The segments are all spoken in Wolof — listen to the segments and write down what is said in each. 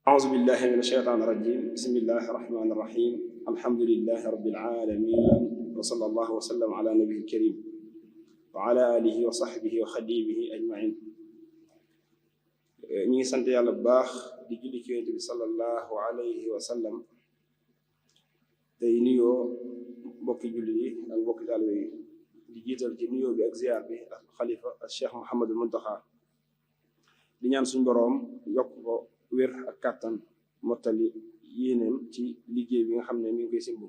أعوذ بالله من الشيطان الرجيم بسم الله الرحمن الرحيم الحمد لله رب العالمين وصلى الله وسلم على نبيه الكريم وعلى آله وصحبه وخديمه أجمعين. ñi ngi sant yàlla bu baax di julli ci Yonent bi sallallahu alayhi wa sallam tey nuyoo mbokki julli yi ak mbokki taalibe yi di jiital ci nuyoo bi ak ziyaar bi ak xalifa ak Cheikh Mouhamadul Muntaxa di ñaan suñ boroom yokk ko wér ak kàttan mottali yéeneem ci liggéey bi nga xam ne mi ngi koy simbu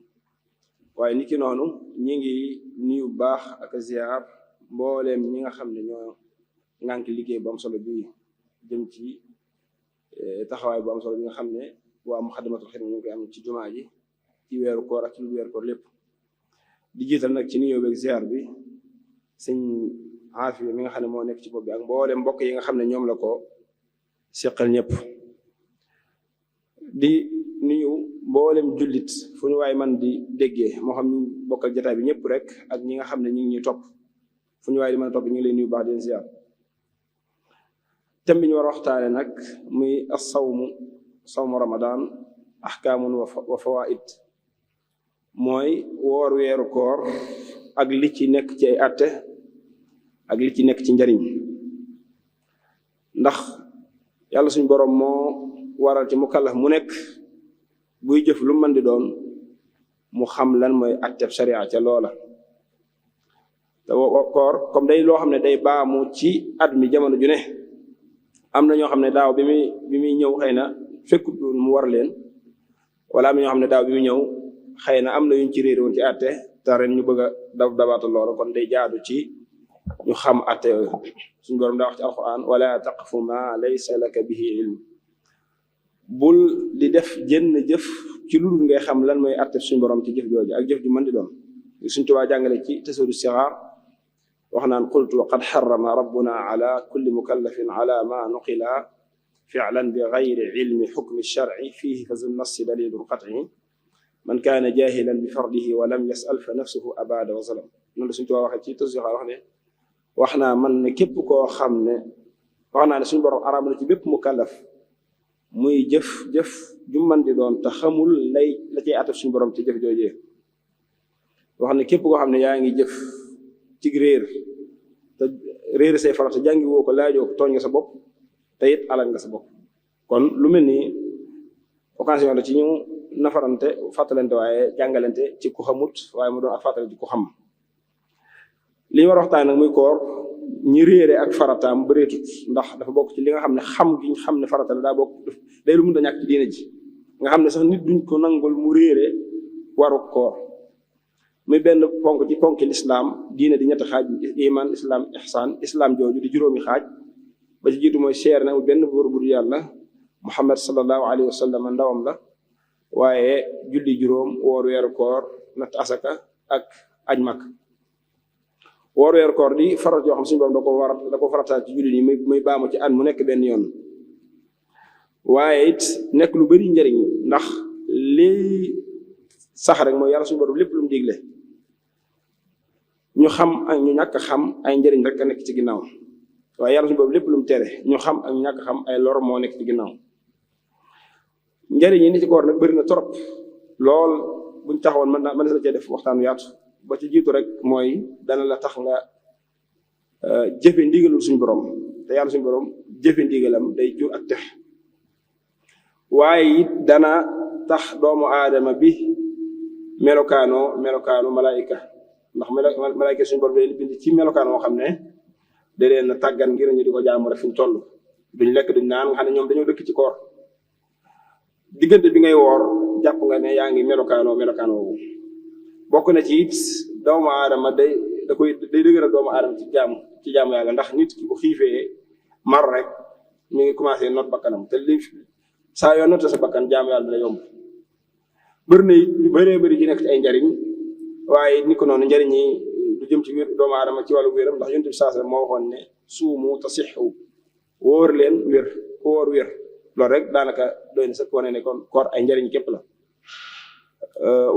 waaye niki noonu ñi ngi nuyu baax ak ziyaar mbooleem ñi nga xam ne ñoo ngànk liggéey bu am solo bi jëm ci taxawaay bu am solo bi nga xam ne waa Muxaddamatul Xidma ñu ngi koy am ci jumaa ji ci weeru koor ak ci lu weeru koor lépp di jiital nag ci nuyoo beeg ziar bi sëñ Aafiya mi nga xam ne moo nekk ci bopp bi ak mboolem mbokk yi nga xam ne ñoom la ko seqal ñëpp di nuyu mboolem jullit fu ñu waay man di déggee moo xam ñu bokkal jotaay bi ñëpp rek ak ñi nga xam ne ñu ngi ñuy topp fu ñu waay di mën a topp ñu ngi lay nuyu baax di leen ziar. thème bi ñu war a waxtaane nag muy sawmu ramadan ahkaamun wa fawaid mooy woor weeru koor ak li ci nekk ci ay àtte ak li ci nekk ci njariñ ndax yàlla suñ boroom moo waral ci mukallaf mu nekk buy jëf lu mën di doon mu xam lan mooy àtteb sharia ca loola te koor comme day loo xam ne day baamu ci at mi jamono ju ne am na ñoo xam ne daaw bi muy ñëw xëy na fekkut mu war leen wala am na ñoo xam ne daaw bi muy ñëw xëy na am na yuñ ci réere woon ci àtte te ren ñu bëgg a dabaata loola kon day jaadu ci ñu xam àtte yooyu suñu borom daa wax ci alquran wala taqfu ma laysa laka bihi ilm bul di def jënn jëf ci lu dul ngay xam lan mooy àtte suñu borom ci jëf jooju ak jëf ju mën di doon suñ Tuubaa jàngale ci tasawudu sixaar wax naan qultu qad xarama rabbuna ala kulli mukallafin ala ma nuqila fi'lan bi gayri ilmi xukmi sharci fihi fa zun nassi dalilun qat'i man kaana jahilan bi fardihi wa lam yas'al fa nafsuhu abada wa zalam noonu la suñu Tuubaa waxee ci tasawudu sixaar wax ne wax naa man ne képp koo xam ne wax naa ne suñu borom araam na ci bépp mukallaf muy jëf ju mën di doon te xamul la cay àtte suñu borom ci jëf joojee wax ne képp koo xam ne yaa ngi jëf ci réer te réer say farata jàngi woo ko laajoo ko tooñ nga sa bopp te it alal nga sa bopp kon lu mel ni occasion la ci ñu nafarante fàttalante waaye jàngalante ci ku xamut waaye mu doon ak fàttalante ci ku xam li ñu war a waxtaan nag muy koor ñi réere ak farataam bëreetut ndax dafa bokk ci li nga xam ne xam gi ñu xam ne farata la daa bokk day lu mun a ñàkk ci diine ji nga xam ne sax nit duñ ko nangul mu réere waru koor muy benn ponk ci ponki lislaam diine di ñetti xaaj iman islam ihsaan islam jooju di juróomi xaaj ba ci jiitu mooy seer na benn buur bu dul yàlla muhammad sallallahu alayhi wa sallam ndawam la waaye julli juróom woor weeru koor natt asaka ak aj mag woor weeru koor di farat yoo xam suñu borom da ko farataal ci julli yi muy baamu ci at mu nekk benn yoon waaye it nekk lu bari njëriñ ndax lii sax rek mooy yàlla suñu borom lépp lu mu digle ñu xam ak ñu ñàkk xam ay njëriñ rek a nekk ci ginnaaw waaye yàlla suñu borom lépp lu mu tere ñu xam ak ñu ñàkk xam ay lor moo nekk ci ginnaaw njëriñ yi ni ci koor nag bëri na trop lool buñ taxawoon mën na cee def waxtaan yaatu ba ci jiitu rek mooy dana la tax nga jëfe ndigalul suñu borom te yàlla suñu borom jëfe ndigalam day jur ak tex waaye it dana tax doomu aadama bi melokaanu malaayika ndax malaayika suñu borom day bind ci melokaan moo xam ne da leen tàggat ngir ñu di ko jaamu rek fi ñu toll duñ lekk duñ naan nga xam ne ñoom dañoo dëkk ci koor diggante bi ngay woor jàpp nga ne yaa ngi melokaan woowu bokk na ci it doomu aadama day dëgëral doomu aadama ci jaamu yàlla ndax nit ki bu xiifee mar rek mi ngi commencé not bakkanam te li saa yoo noté sa bakkan jaamu yàlla dina yomb bëri na it yu bëree bëri ci nekk ci ay njariñ waaye ni ko noonu njariñ yi du jëm ci wér doomu aadama ci wàllu wéram ndax yonent bi saas moo waxoon ne suumu tasixu wóor leen wér ku wóor wér loolu rek daanaka doy na sax wane ne kon koor ay njariñ képp la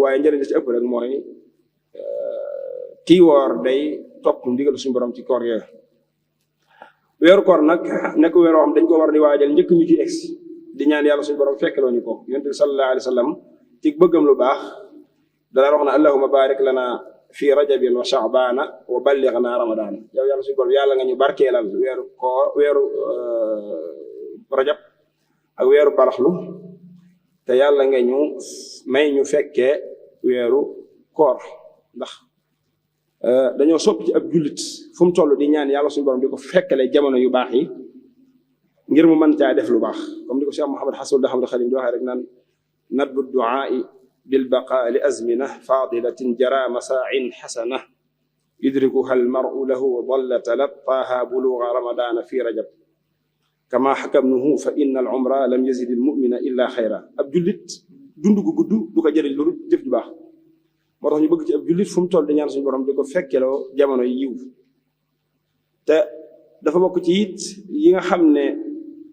waaye njariñ la ci ëpp rek mooy kii woor day topp ndigal suñu borom ci koor yooyu weeru koor nag nekk weeroo xam dañ ko war di waajal njëkk ñu ci egsi di ñaan yàlla suñu borom fekkeloo ñu ko. Yonent bi sallallahu alayhi wa sallam ci bëggam lu baax dana wax na allahumma barik lana fi rajabin wa sha'bana wa ballighna ramadana. yow yàlla suñu borom yàlla nga ñu barkeelal weeru rajab ak weeru baraxlu te yàlla nga ñu may ñu fekkee weeru koor. ndax dañoo sopp ci ab jullit fu mu toll di ñaan yàlla suñu borom di ko fekkale jamono yu baax yi ngir mu mën caa def lu baax, comme di ko Cheikh Mouhamed Hassan Ahmad Khadim di waxee rek naan nadbu du'aa'i bil baqaa li azmina faadilatin jara masaa'in xasana yudrikuha al mar'u lahu dalla talattaaha buluga ramadana fi rajab kama xakamnuhu fa inna al umra lam yazid al mu'mina illa xayra. ab jullit dund gu gudd du ko jëriñ lu jëf ju baax, moo tax ñu bëgg ci ab jullit fu mu toll di ñaan suñu borom di ko fekkeloo jamono yi yiw. te dafa bokk ci it yi nga xam ne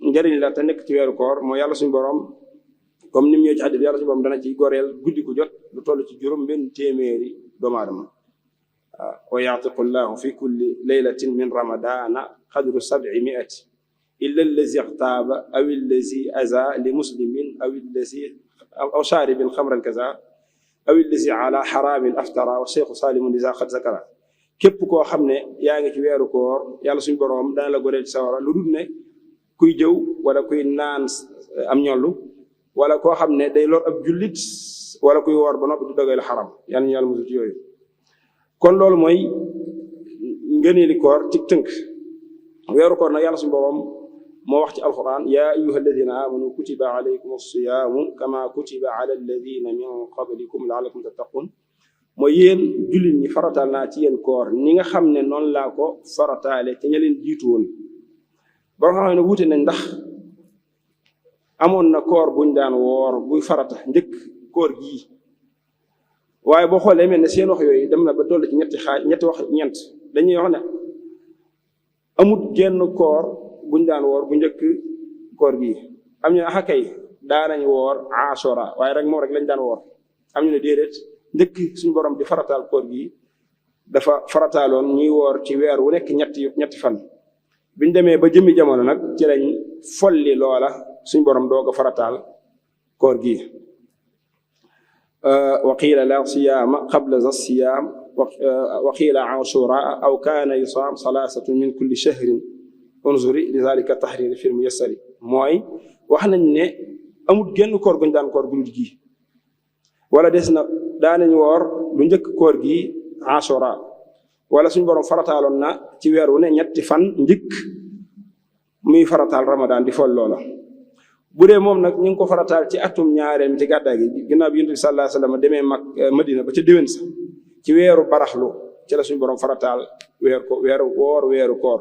njëriñ la te nekk ci weeru koor mooy yàlla suñu borom comme ni mu ñëwee ci xadis yàlla suñu borom dana ci goreel guddi gu jot lu toll ci juróom benn téeméeri doomu aadama. wa yaatiqu llahu fi kulli laylatin min ramadana qadru 700 illa allazi ixtaaba aw allazi aza li muslimin aw shaaribin xamran kaza aw allazi ala xaraamin aftara wa cheikhu salimun liza xad zakara. képp koo xam ne yaa ngi ci weeru koor yàlla suñu borom dana la goreel ci sawara lu dul ne kuy jëw wala kuy naan am ñollu wala koo xam ne day lor ab jullit wala kuy woor ba noppi di dogal xaram. yàlla ñu yàlla musul ci yooyu. kon loolu mooy ngëneeli koor ci tënk. weeru koor nag yàlla suñu borom moo wax ci alquran yaa ayyuha alladina amanu kutiba alaykum as-siyaamu kama kutiba ala alladina min qablikum laallakum tattaqun. mooy yéen jullit ñi farataal naa ci yéen koor ni nga xam ne noonu laa ko farataale te ña leen jiitu woon. ba nga xam ne wuute nañ ndax amoon na koor buñ daan woor buy farata njëkk koor gii, waaye boo xoolee mel ne seen wax yooyu dem na ba toll ci ñetti wax ñeent. dañuy wax ne amut genn koor buñ daan woor bu njëkk koor gii. am ñu ne axa kay daanañ woor Ashura waaye rek moom rek lañ daan woor. am ñu ne déedéet njëkk suñu borom di farataal koor gii dafa farataaloon ñuy woor ci weer wu nekk ñetti fan. biñ demee ba jëmmi jamono nag ci lañ folli loola suñu borom doog a farataal koor gii. wa qiila la siyaama qabla za siyaam wa qiila Ashura aw kaana yusaam salaasatun min kulli shahrin unzuri li zalika tahrir fi muyassari. mooy wax nañ ne amul genn koor guñ daan koor gudul gi, wala des na daanañ woor lu njëkk koor gi Ashura, wala suñu borom farataaloon na ci weer wu ne ñetti fan njëkk muy farataal Ramadan di fol loola. bu dee moom nag ñu ngi ko farataal ci atum ñaareel mi ci gàddaay gi ginnaaw bi Yonent bi sallallahu alayhi wa sallam demee Madina ba ca déwén sa ci weeru baraxlu ci la suñu borom farataal weeru koor.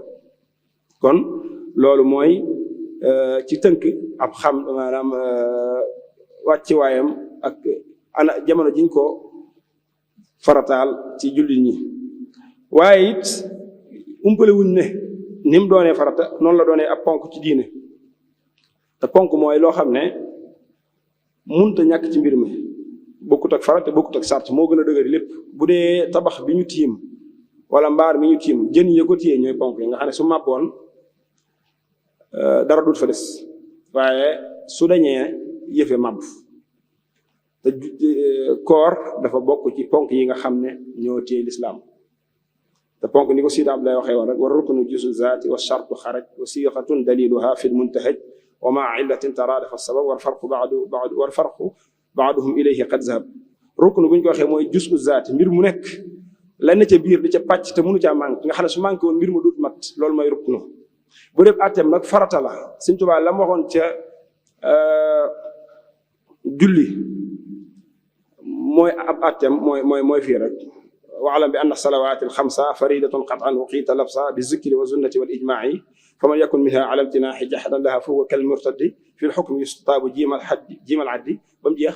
kon loolu mooy ci tënk ab xam maanaam wàcci waayam ak ana jamono jiñ ko farataal ci jullit ñi. waaye it umpale wuñ ne ni mu doonee farata noonu la doonee ab ponk ci diine. te ponk mooy loo xam ne munta ñàkk ci mbir mi, bokkut ak farata bokkut ak sart, moo gën a dëgëri lépp. bu dee tabax bi ñu tiim wala mbaar mi ñu tiim jën yi ko téye ñooy ponk yi nga xam ne su màbboon dara dut fa des, waaye su dañee yëfe màbb. te koor dafa bokk ci ponk yi nga xam ne ñoo téye lislaam. te ponk ni ko Sidi Abdoulaye waxee woon rek wa ruknu juzu zaati wa shartu xaraj wa siixatun daliluha fi lmuntahaj wa maa illatin taraadafa sabab wal farqu baaduhum ilayhi qad zahab. ruknu bu ñu ko waxee mooy juzu zaati, mbir mu nekk la ne ca biir di ca pàcc te mënu caa manqué nga xam ne su manqué woon mbir mu dut mat, loolu mooy ruknu. bu dee àtteem nag farata la. Sëñ Tuubaa la mu waxoon ca julli mooy ab àtteem mooy fii rek. waalam bi anna salawaati alxamsa faridatun qat'an uqiita labsa bi zikri wa sunnati wal ijmaa'i faman yakun minha ala imtinaahi jahadan laha fa huwa kal murtaddi fi lxukmi yustaabu jiimal addi ba mu jeex.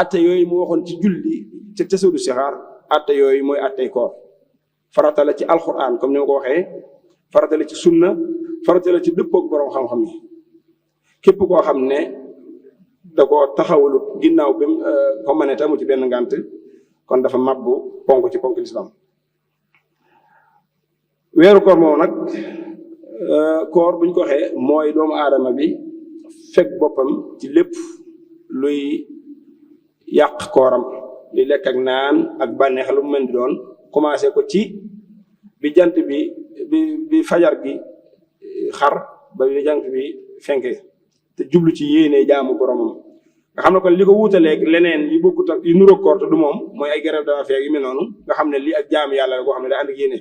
atte yooyu mu waxoon ci julli ca tasawudu sixaar atte yooyu mooy attey koor. farata la ci alquran comme ni ma ko waxee, farata la ci sunna, farata la ci dëppoog borom xam-xam yi. képp koo xam ne da ko taxawalut ginnaaw bi ko mënee tamu ci benn ngànt kon dafa mabbu ponk ci ponk lislaam. weeru koor moom nag koor buñ ko waxee mooy doomu aadama bi fekk boppam ci lépp luy yàq kooram li lekk ak naan ak bànneex lu mu mën di doon commencé ko ci bi jant bi fajar gi xar ba bi jant bi fenke te jublu ci yéene jaamu boromam nga xam ne kon li ko wuutaleeg leneen yi bokkut ak yu nuróo koor te du moom mooy ay grève de la faim yu mel noonu nga xam ne lii ak jaamu yàlla la koo xam ne day ànd ak yéene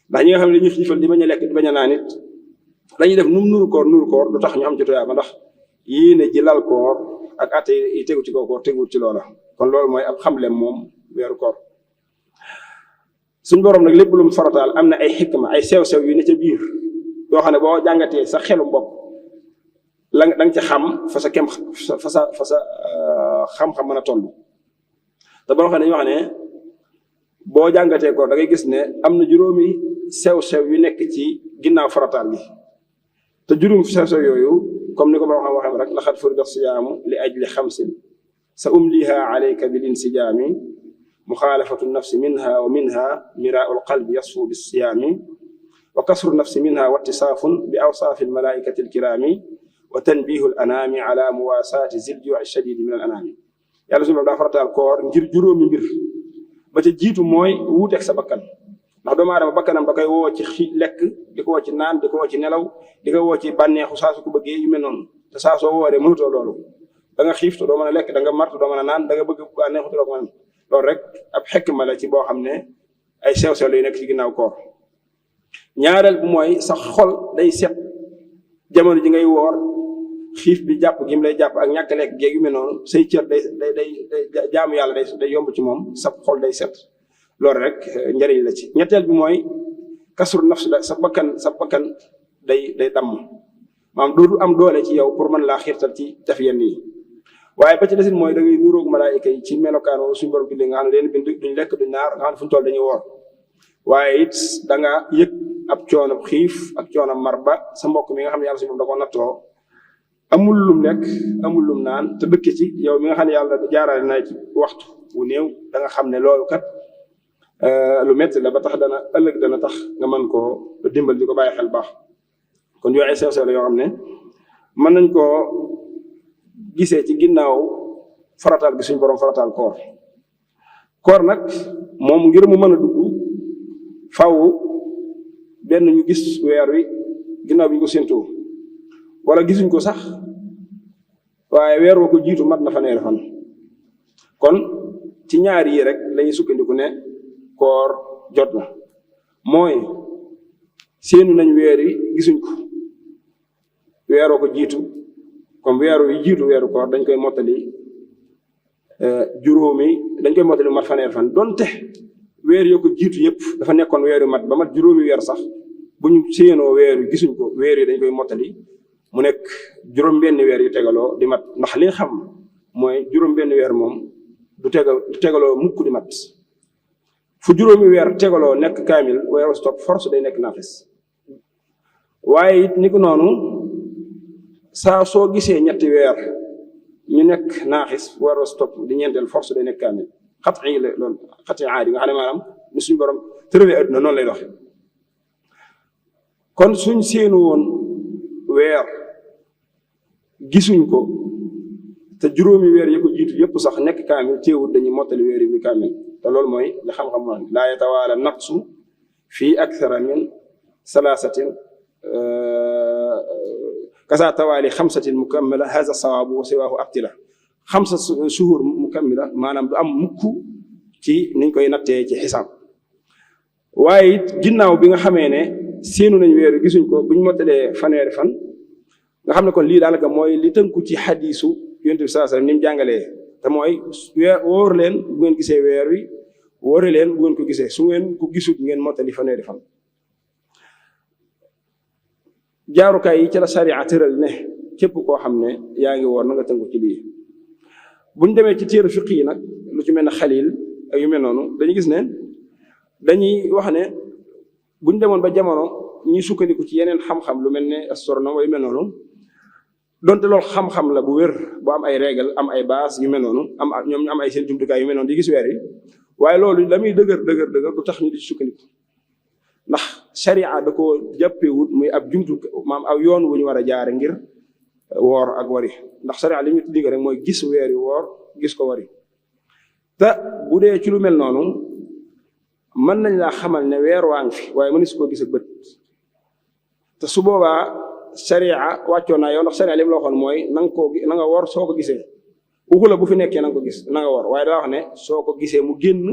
ndax ñi nga xam ne dañuy xiifal di bañ a lekk di bañ a naan it lañuy def nu mu nuru koor du tax ñu am ci tuyaaba ndax yéene ji lal koor ak atte yi tegu ci kaw koor teguwul ci loola kon loolu mooy ab xamlem moom weeru koor suñ borom nag lépp lu mu farataal am na ay xikma ay sew-sew yu ne ca biir yoo xam ne boo jàngatee sa xelu bopp la da nga ci xam fa sa kem fa sa xam-xam mën a toll te boo xam ne dañuy wax ne boo jàngatee koor da ngay gis ne am na juróomi sew-sew yu nekk ci ginnaaw farataal gi te juróom sew-sew yooyu comme ni ko borom xam waxee rek laqad furida siyaamu li ajli xamsin sa umliha alayka bil insijaami muxaalafatu nafsi minha wa minha miraau alqalbi yasfu bisiyaami wa kasru nafsi minha wa ittisaafun bi awsaafi almalaikati alkiraami wa tanbihu alanaami ala muwaasaati zil juuci shadidi min alanaami yàlla suñu borom daa farataal koor ngir juróomi mbir ba ca jiitu mooy wuuteeg sa bakkan ndax doomu aadama bakkanam da koy woo ci lekk di ko woo ci naan di ko woo ci nelaw di ko woo ci bànneexu saa su ko bëggee yu mel noonu te saa soo wooree mënutoo loolu da nga xiif te doo mën a lekk da nga mar te doo mën a naan da nga bëgg bànneexu te doo ko mën loolu rek ab xikma la ci boo xam ne ay sew-sew yu nekk ci ginnaaw koor ñaareel bu mooy sa xol day set jamono ji ngay woor xiif bi jàpp gi mu lay jàpp ak ñàkk lekk géeg yu mel noonu say cër day jaamu yàlla day yomb ci moom sa xol day set loolu rek njëriñ la ci ñetteel bi mooy kasru nafs la sa bakkan day damm maanaam dootu am doole ci yow pour mën laa xiirtal ci def yenn yi waaye ba ci desit mooy da ngay nuróog malaayika yi ci melokaan woo suñu borom bi nga xam ne leen bind duñ lekk duñ naar nga xam ne fu ñu toll dañuy woor waaye it da nga yëg ab coono xiif ak coono mar ba sa mbokk mi nga xam ne yàlla suñu borom da ko nattoo amul lum lekk amul lum naan te dëkk ci yow mi nga xam ne yàlla jaarale na ci waxtu wu néew da nga xam ne loolu kat lu metti la ba tax ëllëg dana tax nga mën koo dimbal di ko bàyyi xel baax kon yooyu ay sew-sew la yoo xam ne mën nañ koo gisee ci ginnaaw farataal gi suñu borom farataal koor nag moom ngir mu mën a dugg faw benn ñu gis weer wi ginnaaw bi ñu ko séentoo wala gisuñ ko sax waaye weer wa ko jiitu mat na fanweeri fan kon ci ñaar yi rek lañuy sukkandiku ne koor jot na mooy séenu nañ weer wi gisuñ ko weeroo ko jiitu comme weeru yi jiitu weeru koor dañ koy mottali dañ koy mottali mat fanweeri fan donte weer yoo ko jiitu yëpp dafa nekkoon weer yu mat ba mat juróomi weer sax bu ñu séenoo weer wi gisuñ ko weer yi dañ koy mottali mu nekk juróom-benn weer yu tegaloo di mat ndax li nga xam mooy juróom-benn weer moom du tegaloo mukk di mat fu juróomi weer tegaloo nekk kaamil weer stop force day nekk naafis waaye it ni ko noonu saa soo gisee ñetti weer ñu nekk naaxis weer stop di ñeenteel force day nekk kaamil xat yi la loolu xat yi aadi nga xam ne maanaam ni suñu borom tërëlee adduna noonu lay doxe kon suñ séenu woon weer gisuñ ko te juróomi weer yi ko jiitu yëpp sax nekk kaamil teewul dañuy mottali weer yi muy kaamil te loolu mooy li xam-xam moo laa yatawaala naqsu fii akthara min salaasatin kasa tawaali xamsatin mukammila haza sawaabu wa siwaahu abtila xamsa suhur mukammila maanaam du am mukk ci niñ koy nattee ci xisaab waaye it ginnaaw bi nga xamee ne séenu nañ weer yi gisuñ ko buñ mottalee fanweeri fan nga xam ne kon lii daanaka mooy li tënku ci xadiisu yonent bi sallallahu alayhi wasallam ni mu jàngalee te mooy wóor leen bu ngeen gisee weer wi wóore leen bu ngeen ko gisee su ngeen ko gisut ngeen mottali fanweeri fan jaarukaay yi ci la sariya tëral ne képp koo xam ne yaa ngi woor na nga tënku ci lii buñ demee ci téere fiq yi nag lu ci mel ne xalil ak yu mel noonu dañuy gis ne dañuy wax ne buñ demoon ba jamono ñuy sukkandiku ci yeneen xam-xam lu mel ne astronome yu mel noonu donte loolu xam-xam la bu wér bu am ay règle am ay base yu mel noonu ñoom ñu am ay seen jumtukaay yu mel noonu di gis weer yi waaye loolu la muy dëgër du tax ñu di sukkandiku ndax sharia da ko jàppewut muy ab jumtu maam aw yoon wu ñu war a jaare ngir woor ak wari ndax sariya li ñu digg rek mooy gis weer yi woor gis ko wari te bu dee ci lu mel noonu mën nañ laa xamal ne weer waa ngi fi waaye mënees koo gis ak bët te su boobaa sariya wàccoon naa yow ndax sariya li mu la waxoon mooy na nga woor soo ko gisee waxu la bu fi nekkee na nga ko gis na nga woor waaye daa wax ne soo ko gisee mu génn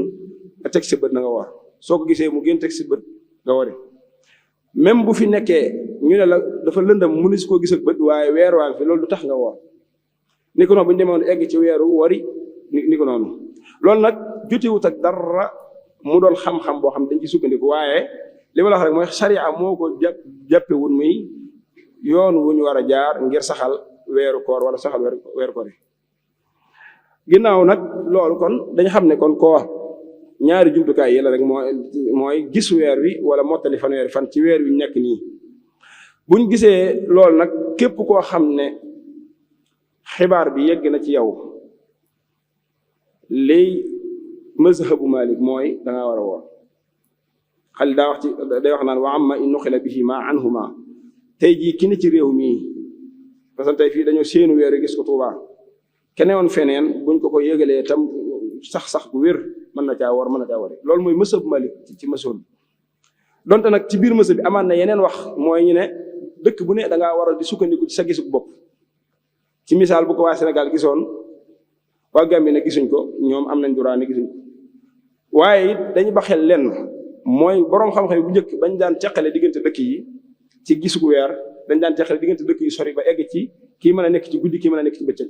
nga teg si bët na nga woor soo ko gisee mu génn teg si bët nga wari même bu fi nekkee ñu ne la dafa lëndam mënees koo gis ak bët waaye weer waa ngi fi loolu du tax nga woor ni ko noonu bu ñu demoon egg ci weeru wari ni ko noonu loolu nag jotewut ak dara mu doon xam-xam boo xam dañ ci sukkandiku waaye li ma la wax rek mooy sariya moo ko jàppewul muy yoon wu ñu war a jaar ngir saxal weeru koor wala saxal weeru koor yi ginnaaw nag loolu kon dañ xam ne kon koor ñaari jumtukaay yi la rek mooy gis weer wi wala mottali fanweeri fan ci weer wi nekk nii buñ gisee loolu nag képp koo xam ne xibaar bi yegg na ci yow lii mazhabu Malik mooy dangaa war a woor xali daa wax ci day wax naan wa amma in nuqila bihi ma anhuma tey jii ki ne ci réew mii parce que tey fii dañoo séenu weer wi gis ko Tuubaa kenewoon feneen buñ ko yëgalee tam sax bu wér mën na caa woor mën na caa wari loolu mooy mazhabu Malik ci mazhab bi donte nag ci biir mazhab bi amaan na yeneen wax mooy ñu ne dëkk bu ne dangaa war a di sukkandiku ci sa gisug bopp ci misaal bu ko waa Sénégal gisoon waa Gambie ne gisuñ ko ñoom am nañ droit ne gisuñ ko waaye it dañu ba xel lenn mooy boroom xam-xam bu njëkk bañ daan teqale diggante dëkk yi ci gisug weer dañ daan teqale diggante dëkk yi sori ba egg ci kii mën a nekk ci guddi kii mën a nekk ci bëccëg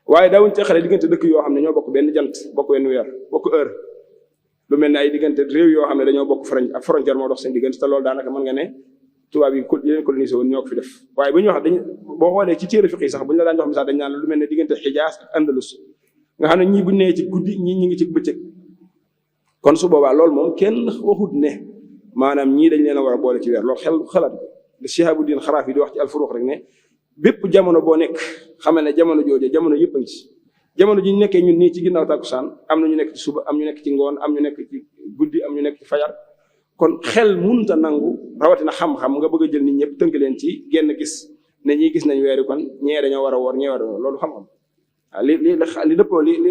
waaye daawuñ teqale diggante dëkk yoo xam ne ñoo bokk benn jant bokk wenn weer bokk heure lu mel ne ay diggante réew yoo xam ne dañoo bokk ak frontière moo dox seen diggante te loolu daanaka mën nga ne tubaab yi leen colonisé woon ñoo ko fi def waaye bu ñu wax boo xoolee ci téere fiqh yi sax bu ñu la daan jox misaal dañ naan lu mel ne diggante Xijaas ak Andalus nga xam ne ñii bu nee ci guddi ñii ñi ngi ci bëccëg kon su boobaa loolu moom kenn waxut ne maanaam ñii dañ leen a war a boole ci weer loolu xalaat li Shihabuddin Xaraafi di wax ci Al-Furuq rek ne bépp jamono boo nekk xamal ne jamono jooje jamono yëpp a ngi ci jamono ji ñu nekkee ñun nii ci ginnaaw tàkkusaan am na ñu nekk ci suba am ñu nekk ci ngoon am ñu nekk ci guddi am ñu nekk ci fajar kon xel munta nangu rawatina xam-xam nga bëgg a jël nit ñëpp tënk leen ci genn gis ne ñii gis nañ weeri kon ñee dañoo war a woor ñee war a woor loolu xam-xam waaw li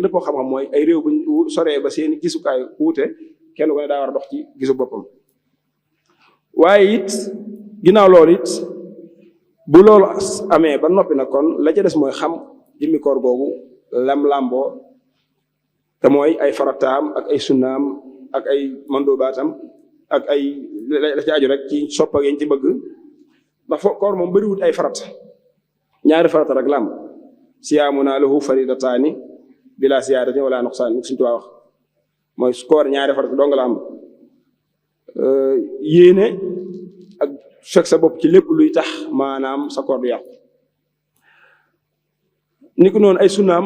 dëppoo xam-xam mooy ay réew buñ soree ba seeni gisukaay wuute kenn ko ne daa war a dox ci gisu boppam waaye it ginnaaw loolu it bu loolu amee ba noppi nag kon la ca des mooy xam jëmmi koor googu lamboo te mooy ay farataam ak ay sunnaam ak ay mandobaatam ak ay la ci aju rek ci soppa yeñ ci bëgg ndax koor moom bëriwut ay farat ñaari farata rek lam siyaamunaa lahu faridataani bila siyaadatin wala nuqsaan ni suñu tuwaa wax mooy koor ñaari farata dong la am yéene ak fekk sa bopp ci lépp luy tax maanaam sa koor du yàqu ni ko noonu ay sunnaam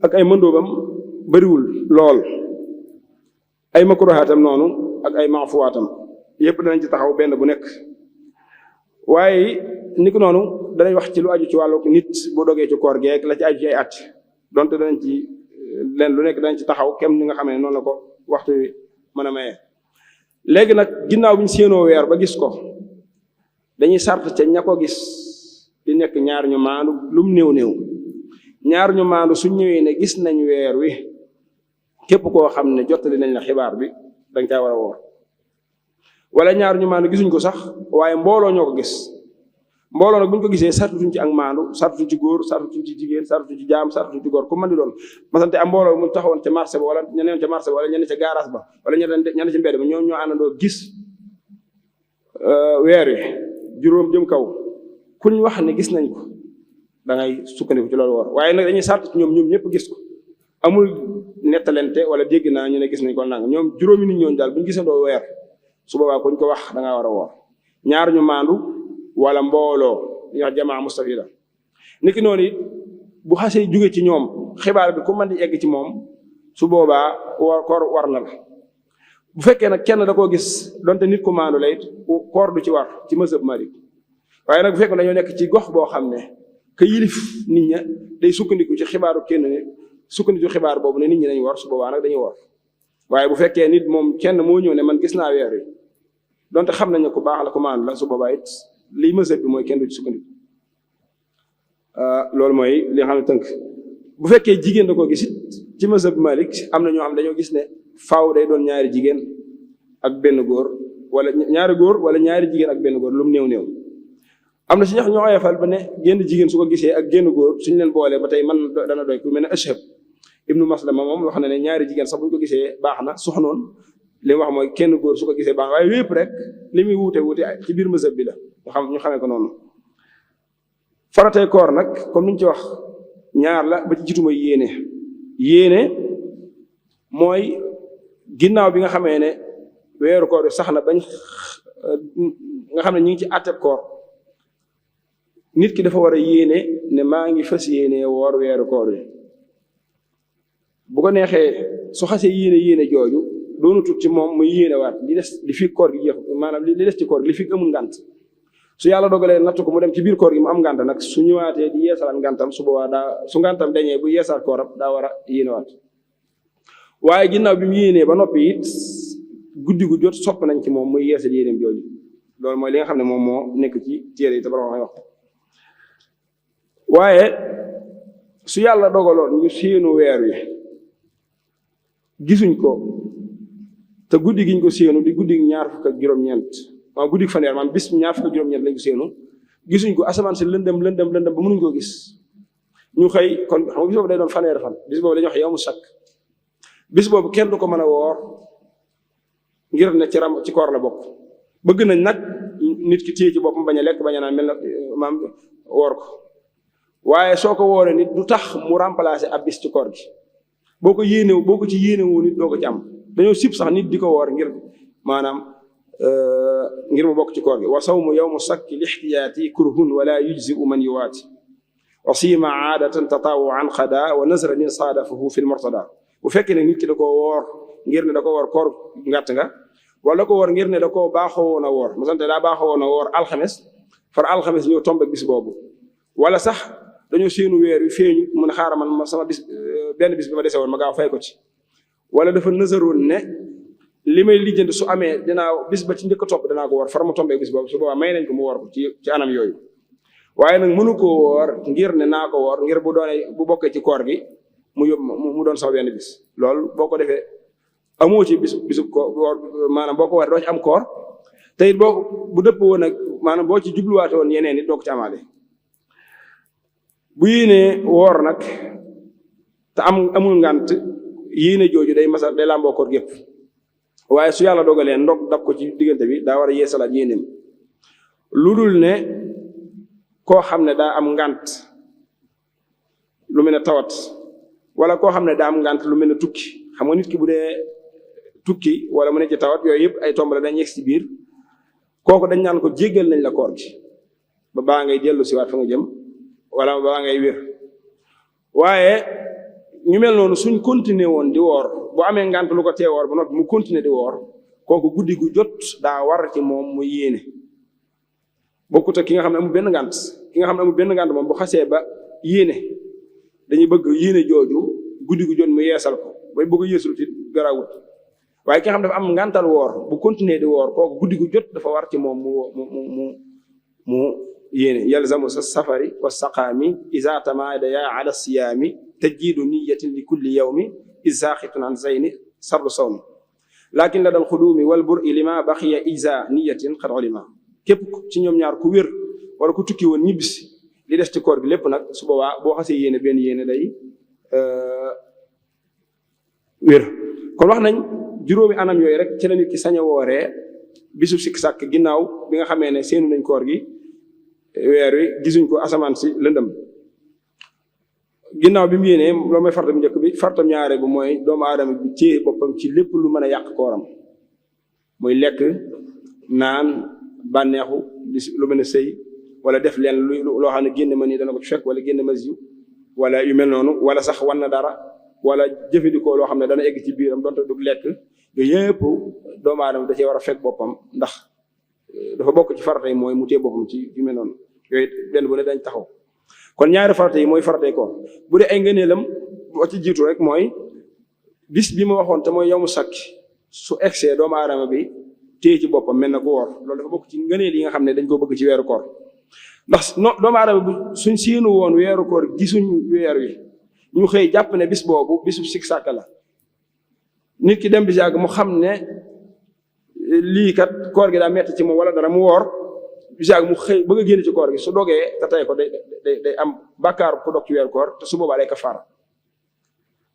ak ay mëndoobam bëriwul lool ay makruhaatam noonu ak ay maafuwaatam yépp danañ ci taxaw benn bu nekk waaye ni ko noonu danañ wax ci lu aju ci wàllu nit bu dogee ci koor geek la ci aju ci ay at donte danañ ci leen lu nekk danañ ci taxaw kem ni nga xam ne noonu la ko waxtu wi mën a maye. léegi nag ginnaaw bi ñu séenoo weer ba gis ko dañuy sart ca ña ko gis di nekk ñaar ñu maandu lum néew ñaar ñu maandu suñ ñëwee ne gis nañ weer wi képp koo xam ne jottali nañ la xibaar bi dañ caa war a woor wala ñaar ñu maandu gisuñ ko sax waaye mbooloo ñoo ko gis mbooloo nag bu ñu ko gisee sartuñ ci ak maandu sartuñ ci góor sartuñ ci jigéen sartuñ ci jaam sartuñ ci góor ku mën di doon masante am mbooloo mu taxawoon ca marché ba wala ñeneen ca marché ba wala ñeneen ca garage ba wala ñeneen ci mbedd ba ñoo àndandoo gis weer wi juróom jëm kaw kuñ wax ne gis nañ ko da ngay sukkandiku ci loolu woor waaye nag dañuy sart ci ñoom ñëpp gis ko amul nettalente wala dégg naa ñu ne gis nañ ko nang ñoom juróomi nit ñooñu daal bu ñu gisandoo weer su boobaa kuñ ko wax da ngaa war a woor ñaar ñu maandu wala mbooloo ñu wax jamaa mustafida niki noonu it bu xasee jóge ci ñoom xibaar bi ku mën di egg ci moom su boobaa koor war na la bu fekkee nag kenn da koo gis donte nit ku maandu la it koor du ci war ci mazhab Malik waaye nag bu fekkee dañoo nekk ci gox boo xam ne ka yilif nit ña day sukkandiku ci xibaaru kenn ne sukkandiku xibaar boobu ne nit ñi dañu war su boobaa nag dañuy war waaye bu fekkee nit moom kenn moo ñëw ne man gis naa weer wi donte xam nañ ne ku baax la ku maandu la su boobaa it lii mazhab bi mooy kenn du ci sukkandiku loolu mooy li nga xam ne tënk. bu fekkee jigéen da ko gis it ci mazhab Malik am na ñoo xam dañoo gis ne faaw day doon ñaari jigéen ak benn góor wala ñaari góor wala ñaari jigéen ak benn góor lu mu néew am na si ñax ñoo oyofal ba ne génn jigéen su ko gisee ak génn góor suñu leen boolee ba tey man dana doy ku mel ne Ashhab ibnu Maslama moom wax na ne ñaari jigéen sax bu ñu ko gisee baax na soxnoon li mu wax mooy kenn góor su ko gisee baax na waaye lépp rek li muy wuute ci biir mazhab bi la ñu xamee ko noonu. faratay koor nag comme ni ñu ci wax ñaar la ba ci jiitu mooy yéene mooy ginnaaw bi nga xamee ne weeru koor sax na bañ nga xam ne ñu ngi ci àtteb koor nit ki dafa war a yéene ne maa ngi fas yéene woor weeru koor wi bu ko neexee su xasee yéene jooju doonu tut ci moom muy yéene waat li des li fi koor gi jeex maanaam li des ci koor gi li fi amul ngànt su yàlla dogalee natt ko mu dem ci biir koor gi mu am ngànt nag su ñëwaatee di yeesalaat ngàntam su boobaa su ngàntam dañee bu yeesalaat kooram daa war a yéene waat waaye ginnaaw bi mu yéenee ba noppi it guddi gu jot sopp nañ ci moom muy yeesal yéeneem jooju loolu mooy li nga xam ne moom moo nekk ci téere yi te borom wax waaye su yàlla dogaloon ñu séenu weer wi gisuñ ko te guddi giñ ko séenu di guddi ñaar fukk ak juróom-ñeent waaw guddi fanweer maanaam bis ñaar fukk ak juróom-ñeent lañ ko séenu gisuñ ko asamaan si lëndëm ba mënuñ koo gis ñu xëy kon xam nga bis boobu day doon fanweer fan bis boobu dañuy wax yawmu shakk bis boobu kenn du ko mën a woor ngir ne ci koor la bokk bëgg nañ nag nit ki téye ci boppam bañ a lekk bañ a naan mel na maam woor ko waaye soo ko wooree nit du tax mu remplacer ab bis ci koor gi boo ko ci yéenewoo nit doo ko ci am dañoo sib sax nit di ko woor ngir maanaam ngir mu bokk ci koor gi wa sawmu yawmu sakki lixtiyaati kurhun wala yujziu man yuwaati wa siima aadatan tatawuan xada wa nazranin saadafahu fi lmurtada bu fekkee ne nit ki da koo woor ngir ne da ko woor koor ngàtt nga wala da ko woor ngir ne da koo baaxoo woon a woor mu sante daa baaxoo woon a woor alxames far alxames ñëw tombe bis boobu wala sax dañoo séenu weer wi feeñu mun a xaaral man sama bis benn bis bi ma dese woon ma gaaw fay ko ci wala dafa nësaroon ne li may lijjanti su amee dinaa bis ba ci njëkk a topp dinaa ko woor far mu tombe bis boobu su boobaa may nañ ko mu woor ko ci anam yooyu waaye nag mënu koo woor ngir ne naa ko woor ngir bu bokkee ci koor gi mu yóbbu mu doon sama benn bis loolu boo ko defee amoo ci bisu koor maanaam boo ko war doo ci am koor te it bu dëpp woon ak maanaam boo ci jubluwaate woon yeneen it doo ko ci amaale bu yéenee woor nag te amul ngànt yéene jooju day làmboo koor gépp waaye su yàlla dogalee ndog dab ko ci diggante bi daa war a yeesalaat yéeneem lu dul ne koo xam ne daa am ngànt lu mel ne tawat wala koo xam ne daa am ngànt lu mel ne tukki xam nga nit ki bu dee tukki wala mu ne ci tawat yooyu yëpp ay tomb la dañ yegg ci biir kooku dañ naan ko jéggal nañ la koor gi ba baa ngay dellu si waat fa nga jëm wala baa ngay wér waaye ñu mel noonu suñ continuer woon di woor bu amee ngànt lu ko tee woor ba noppi mu continuer di woor kooku guddi gu jot daa war ci moom mu yéene bokkut ak ki nga xam ne amul benn ngànt ki nga xam ne amul benn ngànt moom bu xasee ba yéene dañuy bëgg yéene jooju guddi gu jot mu yeesal ko bay bëgg yeesul ci garawut waaye ki nga xam dafa am ngàntal woor bu continuer di woor kooku guddi gu jot dafa war ci moom mu yéene yalzamu sa safari wa saqaami iza tamaada ya ala siyaami tajdiidu niyatin li kulli yawmi izaaxitun an zayni sardu sawmi lakin la dal xuduumi wal bur i lima baxiya iza niyatin xad ulima képp ci ñoom ñaar ku wér wala ku tukki woon ñibbisi li des ci koor gi lépp nag su boobaa boo xasee yéene benn yéene day wér kon wax nañ juróomi anam yooyu rek ci la nit ki sañ a wooree bisu sikk sàkk ginnaaw bi nga xamee ne seenu nañ koor gi weer wi gisuñ ko asamaan si lëndëm ginnaaw bi mu yéenee loolu mooy fartam njëkk bi fartam ñaare bu mooy doomu aadama bi ci boppam ci lépp lu mën a yàq kooram muy lekk naan bànneexu lu mel ne sëy wala def leen loo xam ne génn ma nii dana ko ci fekk wala génn ma ziw wala yu mel noonu wala sax wan na dara wala jëfandikoo loo xam ne dana egg ci biiram donte du lekk yooyu yëpp doomu aadama da cee war a fekk boppam ndax dafa bokk ci farata yi mooy mu téye boppam ci yu mel noonu yooyu benn bu ne dañ taxaw kon ñaari farata yi mooy faratay koor bu dee ay ngëneelam boo ci jiitu rek mooy bis bi ma waxoon te mooy yawmu sakk su egsee doomu aadama bi téye ci boppam mel na ku woor loolu dafa bokk ci ngëneel yi nga xam ne dañ koo bëgg ci weeru koor ndax doomu aadama bi suñ séenu woon weeru koor gisuñ weer wi ñu xëy jàpp ne bis boobu bisu sikk sàkk la nit ki dem bi yàgg mu xam ne lii kat koor gi daa metti ci moom wala dara mu woor bi yàgg mu xëy bëgg a génn ci koor gi su dogee te tey ko day am bàkkaar ku dog ci weeru koor te su boobaa day kafaara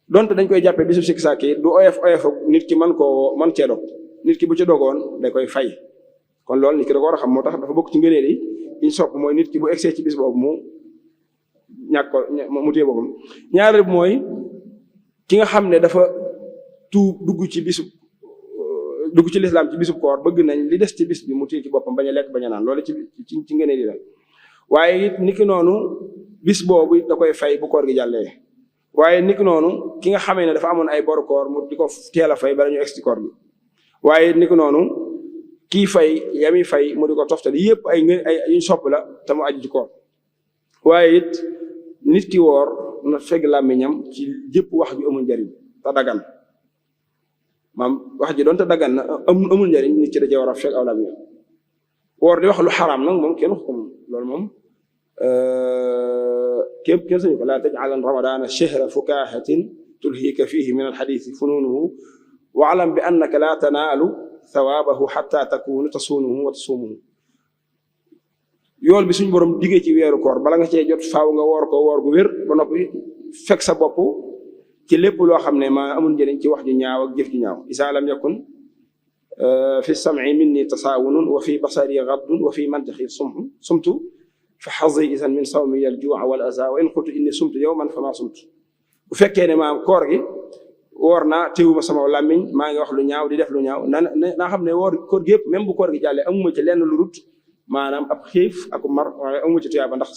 donte dañ koy jàppee bisu sikk sàkk yi du oyof nit ki man cee dog nit ki bu ci dogoon da koy fay kon loolu nit ki da ko war a xam moo tax dafa bokk ci ngëneel yi ñu sopp mooy nit ki bu egsee ci bis boobu mu ñàkk ko mu téye boppam ñaareel bi mooy ki nga xam ne dafa dugg ci lislaam ci bisub koor bëgg nañ li des ci bis bi mu téye ci boppam bañ a lekk bañ a naan loolu ci ngëneel yi la waaye it niki noonu bis boobu da koy fay bu koor gi jàllee waaye niki noonu ki nga xamee ne dafa amoon ay boru koor mu di ko teel a fay bala ñu egg ci koor gi waaye niki noonu kii fay yami fay mu di ko toftali yëpp ay yuñ sopp la te mu aju ci koor waaye it nit ki woor na fegg làmmiñam ci jëpp wax ju amul njariñ te dagan maam wax ji doon te dagan na amul njariñ nit ki da cee war a fegg aw làmmiñam woor di wax lu xaraam nag moom kenn wax ko moom loolu moom kenn sañu ko laa taj'alan ramadana shahra fukahatin tulhika fihi min alxadisi fununuhu waalam bi annaka laa tanaalu thawaabahu xatta takunu tasuunuhu wa tasumuhu yool bi suñ borom diggee ci weeru koor bala nga cee jot faaw nga woor ko woor gu wér ba noppi fekk sa bopp ci lépp loo xam ne maa amul njëriñ ci wax ju ñaaw ak jëf ju ñaaw isa lam yakun fi sam'i minni tasaawunun wa fi basari gaddun wa fi mantiqi sumtu fa xazi isan min sawmi al juu'a wal aza wa in qultu inni sumtu yawman fa ma sumtu bu fekkee ne maam koor gi woor naa teewuma sama làmmiñ maa ngi wax lu ñaaw di def lu ñaaw naa xam ne koor gi yëpp même bu koor gi jàllee amuma ci lenn lu rut maanaam ab xiif ak mar waaye amuma ci tuyaaba ndax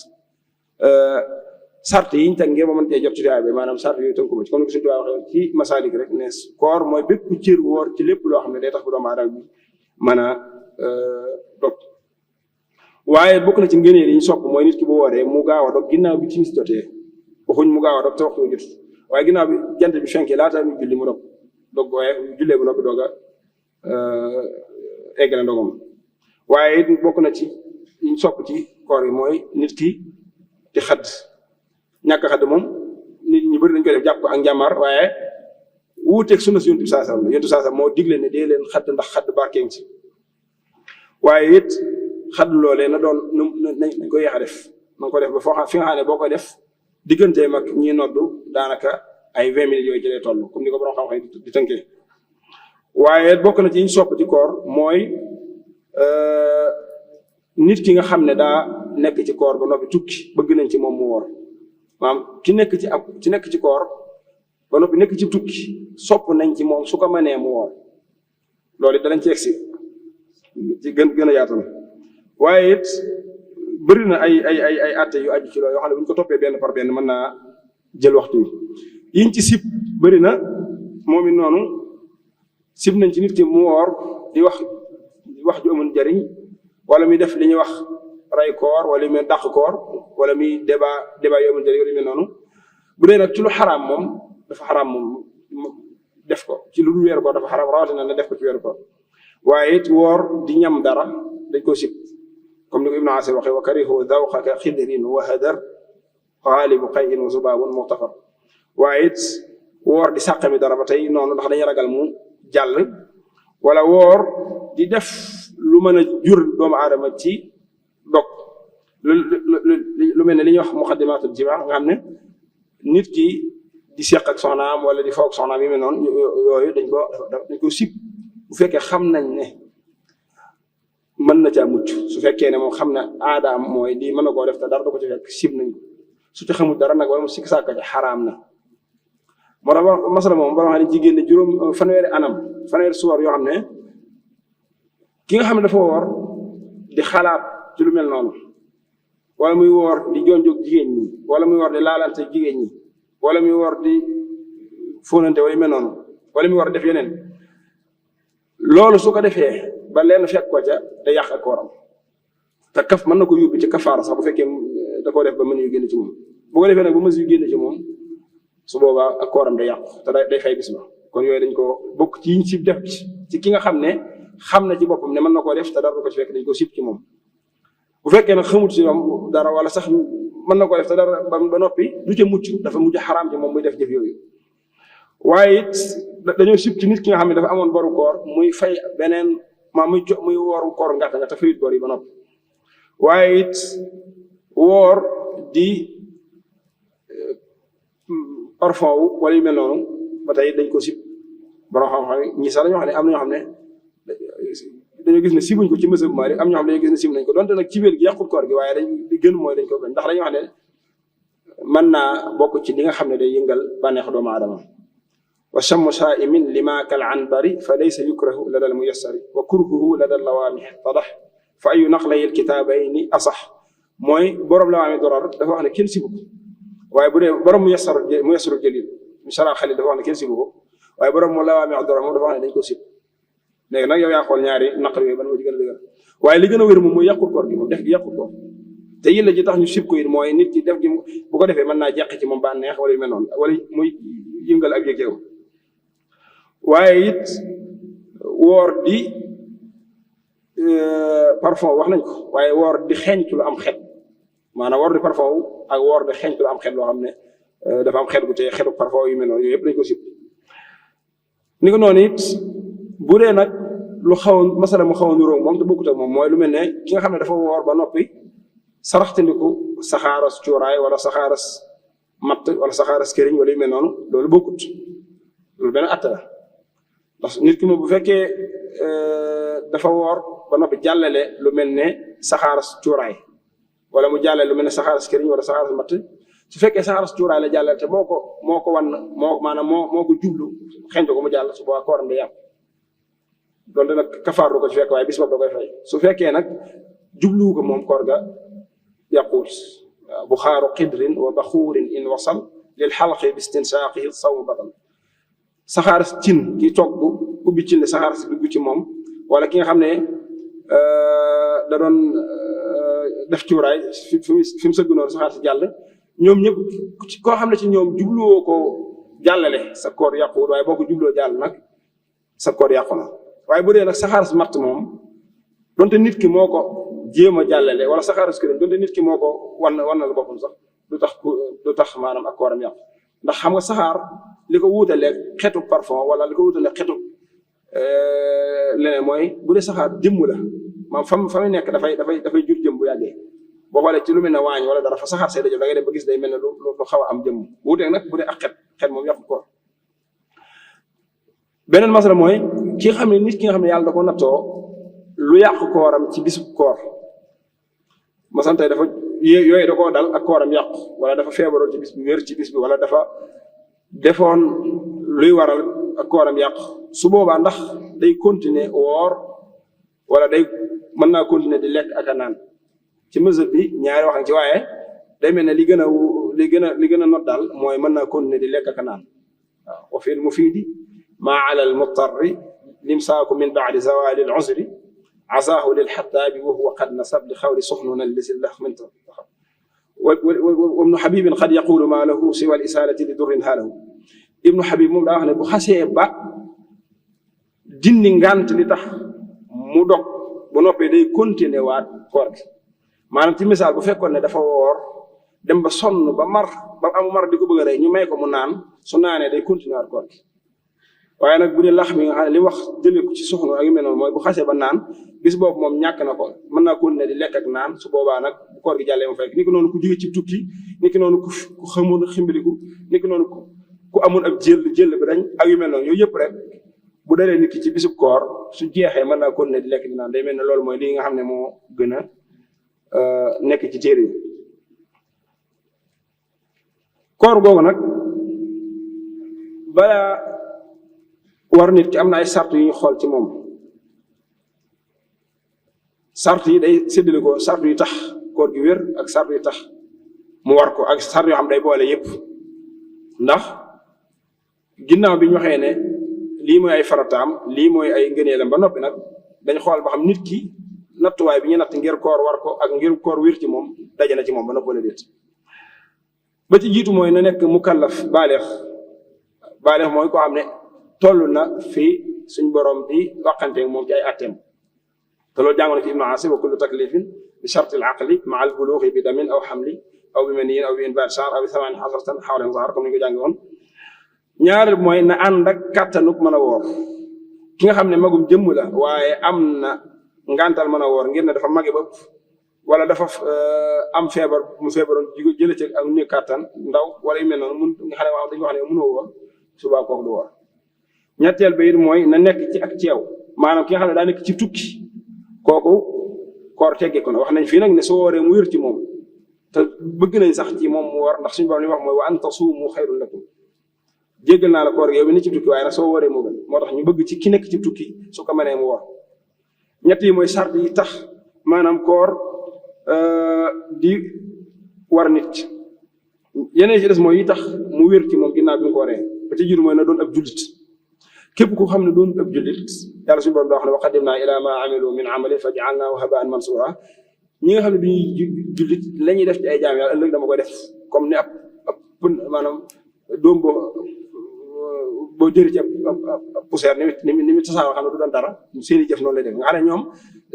sart yiñ teg ngir ma mën cee jot ci tuyaaba bi maanaam sart yooyu tënku ma ci comme ni ko suñu tubaab waxee ci masalik rek ne koor mooy bépp cër woor ci lépp loo xam ne day tax bu doomu aadama bi mën a dog waaye bokk na ci ngëneel yi ñu sopp mooy nit ki bu wooree mu gaaw a dog ginnaaw bi timis jotee waxuñ mu gaaw a dog te waxtu jot waaye ginnaaw bi jant bi fenkee laata mi julli mu dog waaye jullee bu noppi doog a eggale ndogam waaye it bokk na ci ñu sopp ci koor yi mooy nit ki di xadd ñàkk xadd moom nit ñi bëri dañ koy def jàpp ak njàmbaar waaye wuuteeg sunna si yonent bi saasam la yonent bi saasam moo digle ne dee leen xadd ndax xadd barkeeng ci waaye it xadd loolee na doon nañ ko yéex a def na nga ko def ba foo xam fi nga xam ne boo koy def diggante mag ñi noddu daanaka ay 20 minutes yooyu jëlee toll comme ni ko borom xam-xam di tënkee waaye bokk na ci ñu sopp ci koor mooy nit ki nga xam ne daa nekk ci koor ba noppi tukki bëgg nañ ci moom mu woor maanaam ki nekk ci koor ba noppi nekk ci tukki sopp nañ ci moom su ko mënee mu woor loolu it danañ ci egsi ci gën a yaatal waaye it bëri na ay atte yu aju ci loolu yoo xam ne bu ñu ko toppee benn par benn mën naa jël waxtu wi yiñ ci sib bëri na moom it noonu sib nañ ci nit ki mu woor di wax ju amul njariñ wala muy def li ñuy wax ray koor wala muy dàq koor wala muy débat yu amul njariñ yu mel noonu bu dee nag ci lu xaraam moom dafa xaraam moom def ko ci lu dul weeru koor dafa xaraam rawatina na def ko ci weeru koor waaye it woor di ñam dara dañ ko sib comme ni ko Ibnu Asir waxee wa karihu dawqaka xidrin wa hadar xaalibu qayin wa zubaabun muxtafar waaye it woor di sàqami dara ba tey noonu ndax dañuy ragal mu jàll wala woor di def lu mën a jur doomu aadama ci dog lu mel ne li ñuy wax muqaddimatul jimaa nga xam ne nit ki di seq ak soxnaam wala di foog soxnaam yi mel noonu yooyu dañ ko sib bu fekkee xam nañ ne mën na caa mucc su fekkee ne moom xam na aadaam mooy lii mën na koo def te dara du ko ci fekk sib nañ ko su ci xamul dara nag wala mu sikk sàkka ci xaraam na moo tax masala moom ba nga xam ne jigéen ne juróom fanweeri suwar yoo xam ne ki nga xam ne dafa woor di xalaat ci lu mel noonu wala muy woor di jonjoog jigéen ñi wala muy woor di laalante jigéen ñi wala muy woor di fóonante wala yu mel noonu wala muy woor def yeneen loolu su ko defee ba leen fekk ko ca da yàq ak kooram te kaf mën na ko yóbbu ci kafaara sax bu fekkee da koo def ba mën yu génn ci moom bu ko defee nag ba mën yu génn ci moom su boobaa ak kooram day yàqu te day fay bis ba kon yooyu dañ ko bokk ci yiñ sib def ci ki nga xam ne xam na ci boppam ne mën na koo def te dara du ko ci fekk dañ ko sib ci moom bu fekkee nag xamut ci moom dara wala sax mën na ko def te dara ba noppi du ca mucc dafa mujj xaraam ci moom muy def jëf yooyu. waaye it dañoo sib ci nit ki nga xam ne dafa amoon boru koor muy fay beneen muy wooru koor ngàtt nga te fayut bor yi ba noppi. waaye it woor di parfum wu wala yu mel noonu ba tey dañ ko sib borom xam-xam ñi sax dañoo xam ne am na ñoo xam ne dañoo gis ne sibuñ ko ci mësëb Maalik am ñoo xam ne dañoo gis ne sib nañ ko donte nag ci wér gi yàqut koor gi waaye di gën mooy dañ ko bañ ndax dañoo xam ne mën naa bokk ci li nga xam ne day yëngal bànneexu doomu aadama. wa chammu saa'imin lima kal anbari fa laysa yukrahu lada al muyassari wa kurhuhu lada al lawaamih tadax fa ayu naqlay al kitaabayni asax mooy borom lawaami dorar dafa wax ne kenn sibu ko waaye bu dee borom muyassaru jalil misala xalil dafa wax ne kenn sibu ko waaye borom mu lawaami dorar moom dafa wax ne dañ ko sib. léegi nag yow yaa xool ñaari naqar yooyu ban moo ci gën a dëgër waaye li gën a wér moom mooy yàqul koor gi moom def gi yàqul koor te yilla ji tax ñu sib ko it mooy nit ki def gi bu ko defee mën naa jeq ci moom bànneex wala yu mel noonu wala muy yëngal ak yëg-yëgam. waaye it woor di parfum wax nañ ko waaye woor di xeeñtu lu am xet maanaam woor di parfum ak woor di xeeñtu lu am xet loo xam ne dafa am xet gu te xetu parfum yu mel noonu yooyu yëpp dañ ko sib. ni ko noonu it bu dee nag lu xaw a masala mu xaw a niróo moom te bokkut ak moom mooy lu mel ne ki nga xam ne dafa woor ba noppi saraxtandiku saxaaras cuuraay wala saxaaras matt wala saxaaras këriñ wala yu mel noonu loolu bokkut loolu benn atta la ndax nit ki moom bu fekkee dafa woor ba noppi jàllale lu mel ne saxaaras cuuraay wala mu jàllale lu mel ne saxaaras këriñ wala saxaaras matt su fekkee saxaaras cuuraay la jàllale te moo ko wan moo ko jublu xeñtu ko mu jàll su boobaa kooram day yàqu donte nag kafaar du ko ci fekk waaye bis boobu da koy fay su fekkee nag jubluwu ko moom koor ga yàquwul. buxaaru qidrin wa baxuurin in wasal lil xalqi bi istinsaaqi sawmu batal saxaar cin ki togg ubbi cin ne saxaar si dugg ci moom wala ki nga xam ne da doon def cuuraay fi mu sëgg noonu saxaar si jàll ñoom ñëpp koo xam ne ci ñoom jubluwoo ko jàllale sa koor yàquwul waaye boo ko jubloo jàll nag sa koor yàqu na. waaye bu dee nag saxaar si matt moom donte nit ki moo ko jéem a jàllale wala saxaar si këriñ donte nit ki moo ko wannal boppam sax du tax maanaam ak kooram yàqu ndax xam nga saxaar li ko wuutalee xetu parfum wala li ko wuutalee xetu leneen mooy bu dee saxaar jëmm la maanaam fa muy nekk dafay jur jëm bu yàggee boo xoolee ci lu mel ne waañ wala dara fa saxaar see dajo da ngay dem ba gis day mel ne lu xaw a am jëmm wuuteeg nag bu dee ak xet moom yàqu koor. beneen masala mooy ki nga xam ne nit ki nga xam ne yàlla da ko nattoo lu yàq kooram ci bisu koor masan tey dafa yooyu da koo dal ak kooram yàqu wala dafa feebaroon ci bis bi wér ci bis bi wala dafa defoon luy waral ak kooram yàqu su boobaa ndax day continuer woor wala day mën naa continuer di lekk ak a naan ci mazhab bi ñaari wax ci waaye day mel ne li gën a not daal mooy mën naa continuer di lekk ak a naan waaw wa fil mufiidi maa ala al mutarri limsaaku min baadi zawali al uzri azaahu lil xattaabi wa huwa qad nasab li xawli suxnuna lisi lax minta wa ibnu xabibin qad yaqulu maa lahu siwa al isaalati li durrin haalahu ibnu xabib moom daa wax ne bu xasee ba dindi ngant li tax mu dog bu noppee day continuer waat koor gi maanaam ci misaal bu fekkoon ne dafa woor dem ba sonn ba amu mar di ko bëgg a rey ñu may ko mu naan su naanee day continuer waat koor gi waaye nag bu dee lax mi nga xam ne li wax jëlee ko ci soxna ak yu mel noonu mooy bu xasee ba naan bis boobu moom ñàkk na ko mën naa continuer di lekk ak naan su boobaa nag bu koor gi jàllee mu fekk ni ki noonu ku jóge ci tukki ni ki noonu ku xamoon ximbiliku ni ki noonu ku amoon ak jël bi dañ ak yu mel noonu yooyu yëpp rek bu dalee nit ki ci bisub koor su jeexee mën naa continuer di lekk di naan day mel ne loolu mooy lii nga xam ne moo gën a nekk ci téere yi koor googu nag balaa war nit ki am na ay sart yu ñu xool ci moom sart yi day séddale ko sart yu tax koor gi wér ak sart yu tax mu war ko ak sart yoo xam day boole yépp ndax ginnaaw bi ñu waxee ne lii mooy ay farataam lii mooy ay ngëneelam ba noppi nag dañ xool ba xam nit ki nattuwaay bi ñu natt ngir koor war ko ak ngir koor wér ci moom daje na ci moom ba noppi wala déet ba ci jiitu mooy na nekk mukallaf baaleex mooy koo xam ne toll na fii suñ borom di waxanteeg moom ci ay atteem te loolu jàngoon ci Ibnu Asir wa kullu taklifin bi sharti al aqli maa al buluuxi bi damin aw xamli aw bi maniyin aw bi inbaat sha'r aw bi samaani xasratan xawlan zahar comme ni ñu ko jàngi woon. ñaareel mooy na ànd ak kàttanuk mën a woor ki nga xam ne magum jëmm la waaye am na ngantal mën a woor ngir ne dafa mage ba wala dafa am feebar mu feebaroon jële ci ak néew kàttan ndaw wala yu mel noonu mun nga xam ne waaw dañu wax ne mënoo woor subaa kooku du woor. ñetteel ba it mooy na nekk ci ak ceew maanaam ki nga xam ne daa nekk ci tukki kooku koor tegge ko na wax nañ fii nag ne soo wooree mu wér ci moom te bëgg nañ sax ci moom mu woor ndax suñu borom li wax mooy wa an tasuumu xayrun lakum jéggal naa la koor gi yow bi ne ci tukki waaye nag soo wooree moo gën moo tax ñu bëgg ci ki nekk ci tukki su ko mënee mu woor. ñett yi mooy sart yi tax maanaam koor di war nit yeneen ci des mooy yi tax mu wér ci moom ginnaaw bi mu ko waree ba ci jur mooy na doon ab jullit képp ku xam ne doon ab jullit yàlla suñu borom daa wax ne wa qadimnaa ilaa maa amilu min amalin fa ja'alnaahu haba'an mansuura ñi nga xam ne duñuy jullit la ñuy def ci ay jaam yàlla ëllëg dama koy def comme ni ab maanaam doom boo jëri ci ab poussière ni mi tasaaroo xam ne du doon dara seen i jëf noonu lay def nga xam ne ñoom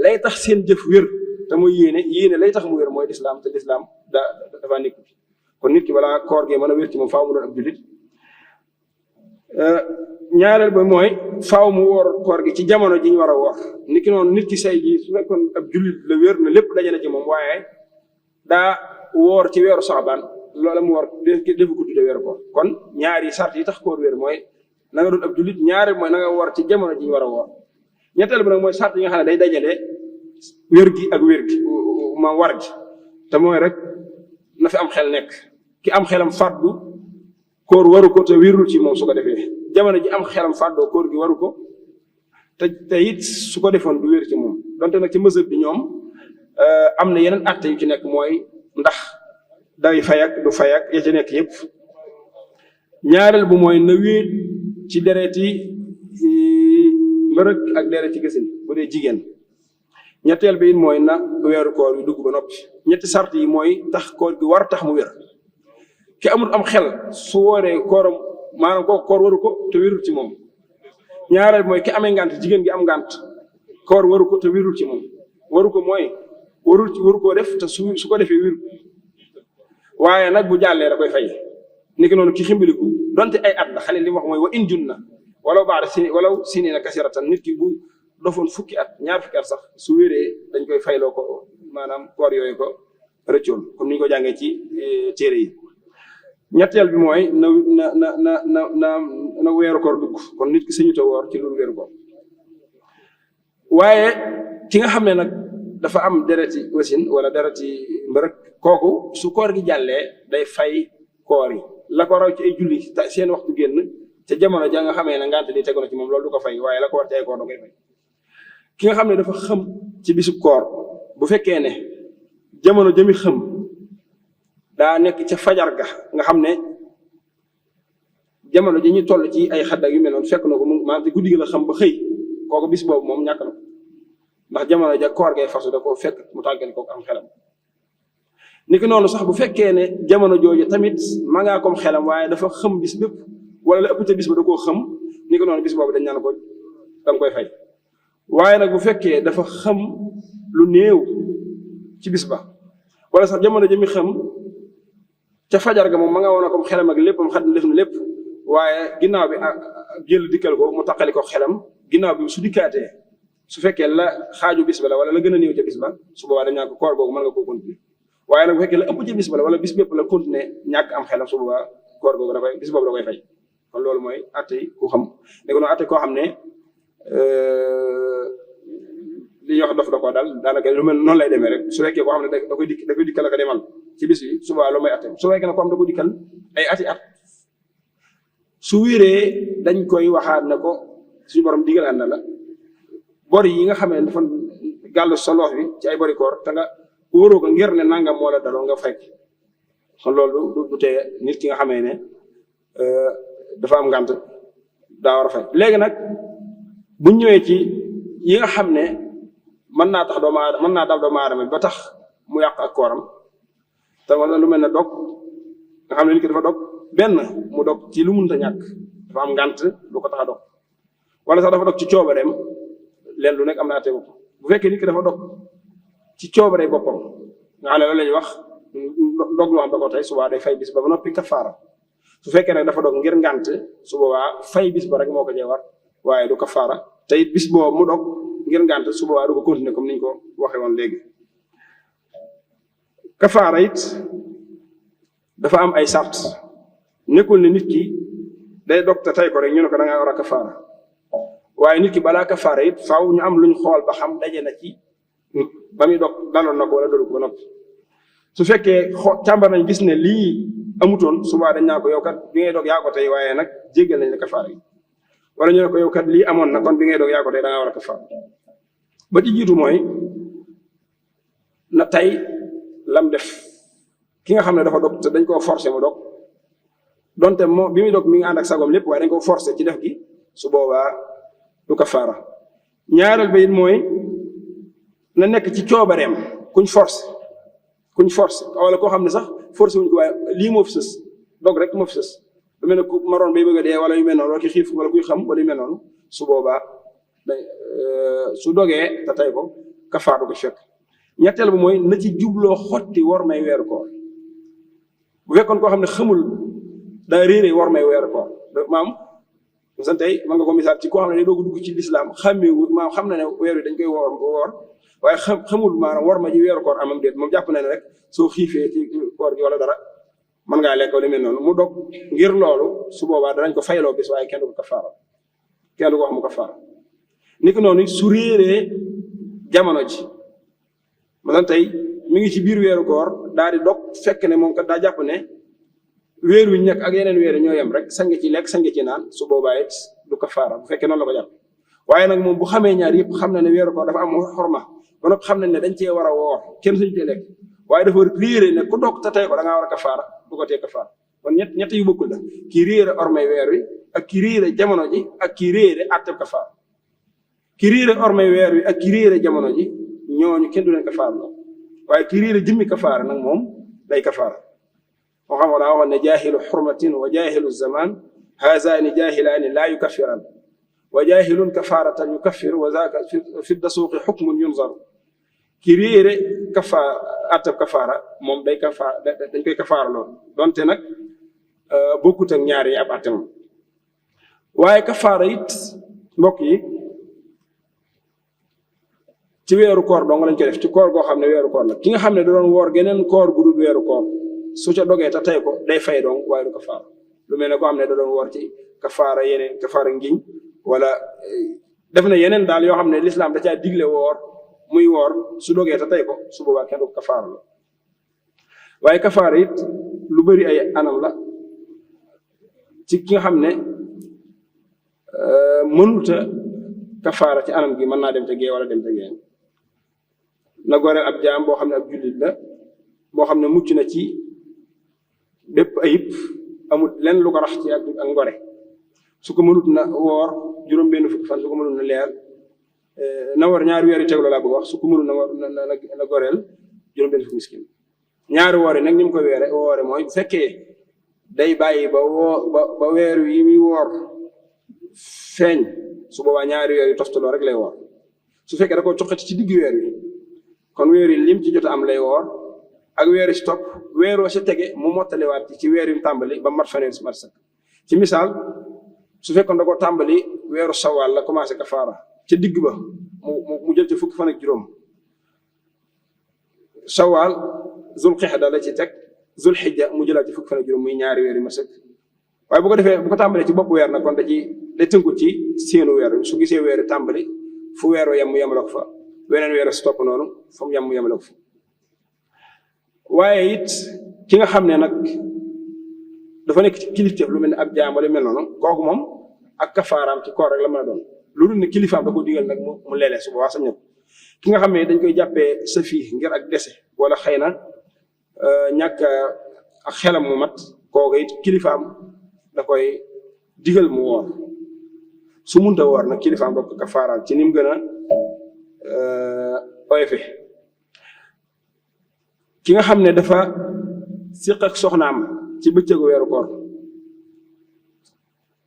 lay tax seen jëf wér te mooy yéene lay tax mu wér mooy lislaam te lislaam dafa nekk kon nit ki balaa koor gee mën a wér ci moom faaw mu doon ab jullit. ñaareel ba mooy faaw mu woor koor gi ci jamono ji ñu war a woor nit ki noonu nit ki say ji su fekkoon ab jullit la wér na lépp daje na ci moom waaye daa woor ci weeru saxbaan loola mu woor defu ko tudde weeru koor kon ñaari sart yi tax koor wér mooy na nga doon ab jullit ñaareel mooy na nga woor ci jamono ji ñu war a woor ñetteel bi nag mooy sart yi nga xam ne day dajale wér gi ak wér gi ma war gi te mooy rek na fi am xel nekk ki am xelam fàddu koor waru ko te wérul ci moom su ko defee jamono ji am xelam fàddoo koor gi waru ko te it su ko defoon du wér ci moom donte nag ci mazhab bi ñoom am na yeneen atte yu ci nekk mooy ndax day fayak du fayak ya ci nekk yëpp ñaareel bu mooy na wéet ci dereti mbërëg ak dereti gësin bu dee jigéen ñetteel bi it mooy na weeru koor yu dugg ba noppi ñetti sart yi mooy tax koor gi war tax mu wér ki amul am xel su wooree kooram maanaam kooku koor waru ko te wérul ci moom ñaareel mooy ki amee ngant jigéen gi am ngant koor waru ko te wérul ci moom waru ko mooy waru koo def te su ko defee wéru waaye nag bu jàllee da koy fay ni ki noonu ki ximbiliku donte ay at la xale li mu wax mooy wa in junna walaw ba'da sinina kasiratan nit ki bu dofoon fukki at ñaar fukki at sax su wéree dañ koy fayloo ko maanaam koor yooyu ko rëccoon comme ni ñu ko jàngee ci téere yi ñetteel bi mooy na weeru koor dugg kon nit ki sañu ta woor ci loolu weeru koor waaye ki nga xam ne nag dafa am dereti wasin wala dereti mbërëk kooku su koor gi jàllee day fay koor yi la ko raw ci ay julli seen waxtu génn ca jamono ja nga xamee ne ngante di tegu na ci moom loolu du ko fay waaye la ko war ci ay koor da koy fay ki nga xam ne dafa xëm ci bisub koor bu fekkee ne jamono jëmi xëm daa nekk ca fajar ga nga xam ne jamono ji ñu toll ci ay xaddak yu mel noonu fekk na ko maanaam te guddi gi la xam ba xëy kooku bis boobu moom ñàkk na ko ndax jamono ja koor gay fasu da koo fekk mu tàggali kooku am xelam ni ki noonu sax bu fekkee ne jamono jooju tamit ma ngaa kom xelam waaye dafa xam bis bépp wala la ëpp ca bis ba da koo xam ni ki noonu bis boobu dañ naan ko da nga koy fay waaye nag bu fekkee dafa xam lu néew ci bis ba wala sax jamono jëmi xam ca fajar ga moom ma nga woon comme xelam ak léppam xam def na lépp waaye ginnaaw bi jël dikkal ko mu taqali ko xelam ginnaaw bi su dikkaatee su fekkee la xaaju bis ba la wala la gën a néew ca bis ba su boobaa dañ naan ko koor googu mën nga koo continuer waaye nag bu fekkee la ëpp ca bis ba la wala bis bépp la continuer ñàkk am xelam su boobaa koor googu da koy bis boobu da koy fay kon loolu mooy atte ku xam léegi noonu atte koo xam ne li ñuy wax dof da koo daal daanaka lu mel noonu lay demee rek su fekkee koo xam ne da koy dikkal ak demal ci bis bi suba lu may atte su fekkee ne ko am da ko dikkal ay ati at su wéree dañ koy waxaat ne ko suñu borom digal na la bor yi nga xam ne dafa gàllu sa loos bi ci ay bori koor te nga wóoroo ko ngir ne nangam moo la daloo nga fay kon loolu du tee nit ki nga xamee ne dafa am ngànt daa war a fay léegi nag bu ñëwee ci yi nga xam ne mën naa tax mën naa dal doomu aadama ba tax mu yàq ak kooram te wala lu mel ne dog nga xam ne nit ki dafa dog benn mu dog ci lu mënta ñàkk dafa am ngànt lu ko tax a dog wala sax dafa dog ci coobareem leen lu nekk am na àtte bu fekkee nit ki dafa dog ci coobare boppam nga xam ne loolu la ñuy wax dog loo xam da ko tey subaa day fay bis ba noppi kafaara su fekkee nag dafa dog ngir ngànt su boobaa fay bis ba rek moo ko cee war waaye du kafaara te it bis boobu mu dog ngir ngànt su boobaa du ko continuer comme niñ ko waxee woon léegi. kafaara it dafa am ay sart nekkul ne nit ki day dog te tey ko rek ñu ne ko da ngaa war a kafaara waaye nit ki balaa kafaara it faaw ñu am luñ xool ba xam daje na ci ba muy dog daloon na ko wala doolu ko ba noppi su fekkee càmbar nañ gis ne lii amutoon subaa dañ naa ko yow kat bi ngay dog yaa ko tey waaye nag jéggal nañ la kafaara yi wala ñu ne ko yow kat lii amoon na kon bi ngay dog yaa ko tey da ngaa war a kafaara ba ci jiitu mooy na tey lam def ki nga xam ne dafa dog te dañ koo forcer mu dog donte moo bi muy dog mi ngi ànd ak sagom lépp waaye dañ koo forcer ci def gi su boobaa du kafaara ñaareel ba it mooy na nekk ci coobareem kuñ force wala koo xam ne sax forcé wuñ ko waaye lii moo fi sës dog rek moo fi sës lu mel ne ku maroon bay bëgg a dee wala yu mel noonu wala ki xiif wala kuy xam wala yu mel noonu su boobaa su dogee te tey ko kafaar du ko fekk ñetteel ba mooy na ci jubloo xotti war may weeru koor bu fekkoon koo xam ne xamul daa réeré war may weeru koor maam san tey man nga ko misaal ci koo xam ne day doog dugg ci lislaam xàmmeewu maam xam na ne weer wi dañ koy woor waaye xamul maanaam war ma ji weeru koor amam déet moom jàpp na ne rek soo xiifee ci koor gi wala dara mën ngaa lekk lu mel noonu mu dog ngir loolu su boobaa danañ ko fayloo bis waaye kenn du ko kafaara kenn du ko wax mu kafaara ni ko noonu su réeree jamono ji maanaam tey mi ngi ci biir weeru koor daal di dog fekk ne moom kat daa jàpp ne weer wi nekk ak yeneen weer ñoo yem rek sange ci lekk sange ci naan su boobaa it du kafaara bu fekkee noonu la ko jàpp waaye nag moom bu xamee ñaar yëpp xam na ne weeru koor dafa am xorma ba noppi xam nañ ne dañ cee war a woor kenn suñu cee lekk waaye dafa réere ne ku dog te tey ko da ngaa war a kafaara du ko tee kafaara kon ñett yu bokkul la kii réere ormay weer wi ak kii réere jamono ji ak kii réere atteb kafaara kii réere ormay weer wi ak kii réere jamono ji ñooñu kenn du leen kafaara la waaye kii réere jëmmi kafaara nag moom day kafaara moo xam daa waxoon ne jaahilu xurmatin wa jaahilu zaman hazaani jaahilaani laa yukaffiran wa jaahilun kafaaratan yukaffir wa zaaka fi dasuuqi xukmun yunzar ki réere attab kafaara moom dañ koy kafaara lool donte nag bokkut ak ñaar yi ab atte moom waaye kafaara it mbokk yi ci weeru koor dong lañ koy def ci koor goo xam ne weeru koor la ki nga xam ne da doon woor geneen koor gu dul weeru koor su ca dogee te tey ko day fay dong waaye du kafaara lu mel ne koo xam ne da doon woor ci kafaara yeneen kafaara ngiñ wala def na yeneen daal yoo xam ne lislaam da caa digle woor muy woor su dogee te tey ko su boobaa kenn du kafaara la waaye kafaara it lu bari ay anam la ci ki nga xam ne mënuta kafaara ci anam gi mën naa dem te gee wala dem te gee na goreel ab jaam boo xam ne ab jullit la boo xam ne mucc na ci bépp ayib amul lenn lu ko rax ci ak ngore su ko mënut na woor juróom-benn fukki fan su ko mënut na leer na war ñaari weer yu teg la laa bëgg wax su ko mënut na goreel juróom-benn fukki miskin ñaari woor yi nag ni mu ko woore mooy bu fekkee day bàyyi ba weer yi muy woor feeñ su boobaa ñaari weer yu toftaloo rek lay woor su fekkee da ko coxati ci digg weer wi kon weer yi lim ci jot am lay woor ak weer yi si topp weeroo sa tege mu mottaliwaat ci weer yu tàmbali ba mat fanweer si mat sax ci misaal su fekkoon da ko tàmbali weeru sawaal la commencé kafaara ca digg ba mu jël ci fukki fan ak juróom sawaal zul xixda la ci teg zul xijja mu jëlaat ci fukki fan ak juróom muy ñaari weer yu ma sëkk waaye bu ko defee bu ko tàmbalee ci bopp weer nag kon day tënku ci seenu weer su gisee weeru tàmbali fu weeru yem mu yemale ko fa weneen weer si topp noonu fa mu yem mu yemale ko fa waaye it ki nga xam ne nag dafa nekk ci kilifteef lu mel ne ab jaam wala mel noonu kooku moom ak kafaaraam ci koor rek la mën a doon lu dul ne kilifaam da ko digal nag mu lelee su boobaa sa ñëpp ki nga xam ne dañ koy jàppee sa fii ngir ak dese wala xëy na ñàkk ak xelam mu mat kooku it kilifaam da koy digal mu woor su munta woor nag kilifaam da ko kafaaraal ci ni mu gën a oyofe ki nga xam ne dafa siq ak soxnaam ci bëccëgu weeru koor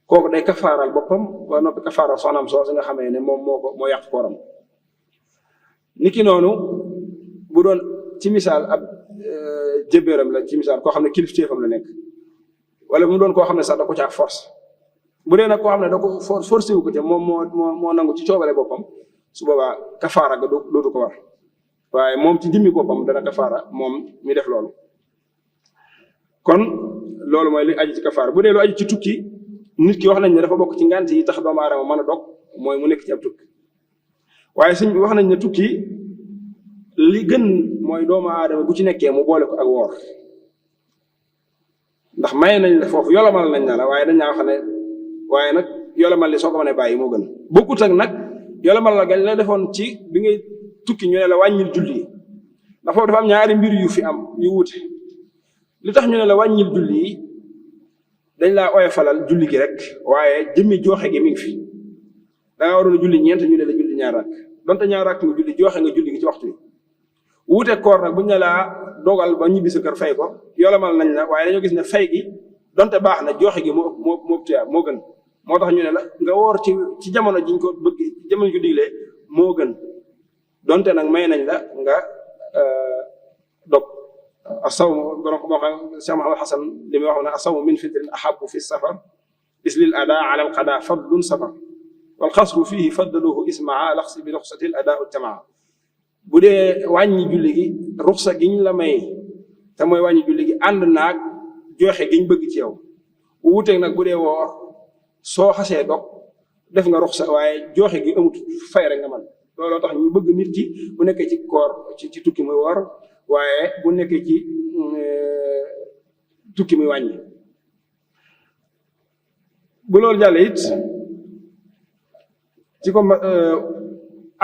kooku day kafaaral boppam ba noppi kafaaral soxnaam soo si nga xamee ne moom moo yàq kooram niki noonu bu doon ci misaal ab jëbéeram la ci misaal koo xam ne kilifteefam la nekk wala mu doon koo xam ne sax da ko caa force bu dee nag koo xam ne da ko forcé wu ko te moom moo nangu ci coobare boppam su boobaa kafaara ga dootu ko war waaye moom ci jëmmi boppam dana kafaara moom mi def loolu. kon loolu mooy li aju ci kafaara bu dee lu aju ci tukki nit ki wax nañ ne dafa bokk ci ngant yi tax doomu aadama mën a dog mooy mu nekk ci ab tukki waaye sëñ bi wax nañ ne tukki li gën mooy doomu aadama bu ci nekkee mu boole ko ak woor ndax may nañ la foofu yolomal nañ la waaye dañ naa wax ne waaye nag yolomal li soo ko mënee bàyyi moo gën bokkut ak nag yolomal la gañ la defoon ci bi ngay tukki ñu ne la wàññil julli yi ndax foofu dafa am ñaari mbir yu fi am yu wuute li tax ñu ne la wàññil julli yi dañ laa oyofalal julli gi rek waaye jëmmi joxe gi mi ngi fi da nga waroon a julli ñeent ñu ne la julli ñaar rakk donte ñaar rakk nga julli joxe nga julli gi ci waxtu bi wuute koor nag buñ ne laa dogal ba ñibbi sa kër fay ko yolomal nañ la waaye dañoo gis ne fay gi donte baax na joxe gi moo tuyaab moo gën moo tax ñu ne la nga woor ci jamono jiñ ko bëgg jamono ko diglee moo gën donte nag may nañ la nga dog asawm borom moo xam Cheikh Mahamad Hasan li muy wax ne asawm min fitrin ahabu fi safar is lil ada ala al qada fadlun safar wal xasru fihi fadluhu ismaa laxsi bi ruxsati al ada tamaa bu dee wàññi julli gi ruxsa giñ la may te mooy wàññi julli gi ànd naag joxe giñ bëgg ci yow wuuteeg nag bu dee woor soo xasee dog def nga ruxsa waaye joxe gi amut fay rek nga man looloo tax ñu bëgg nit ki bu nekkee ci koor ci tukki muy woor waaye bu nekkee ci tukki muy wàññi bu loolu jàlle it ci ko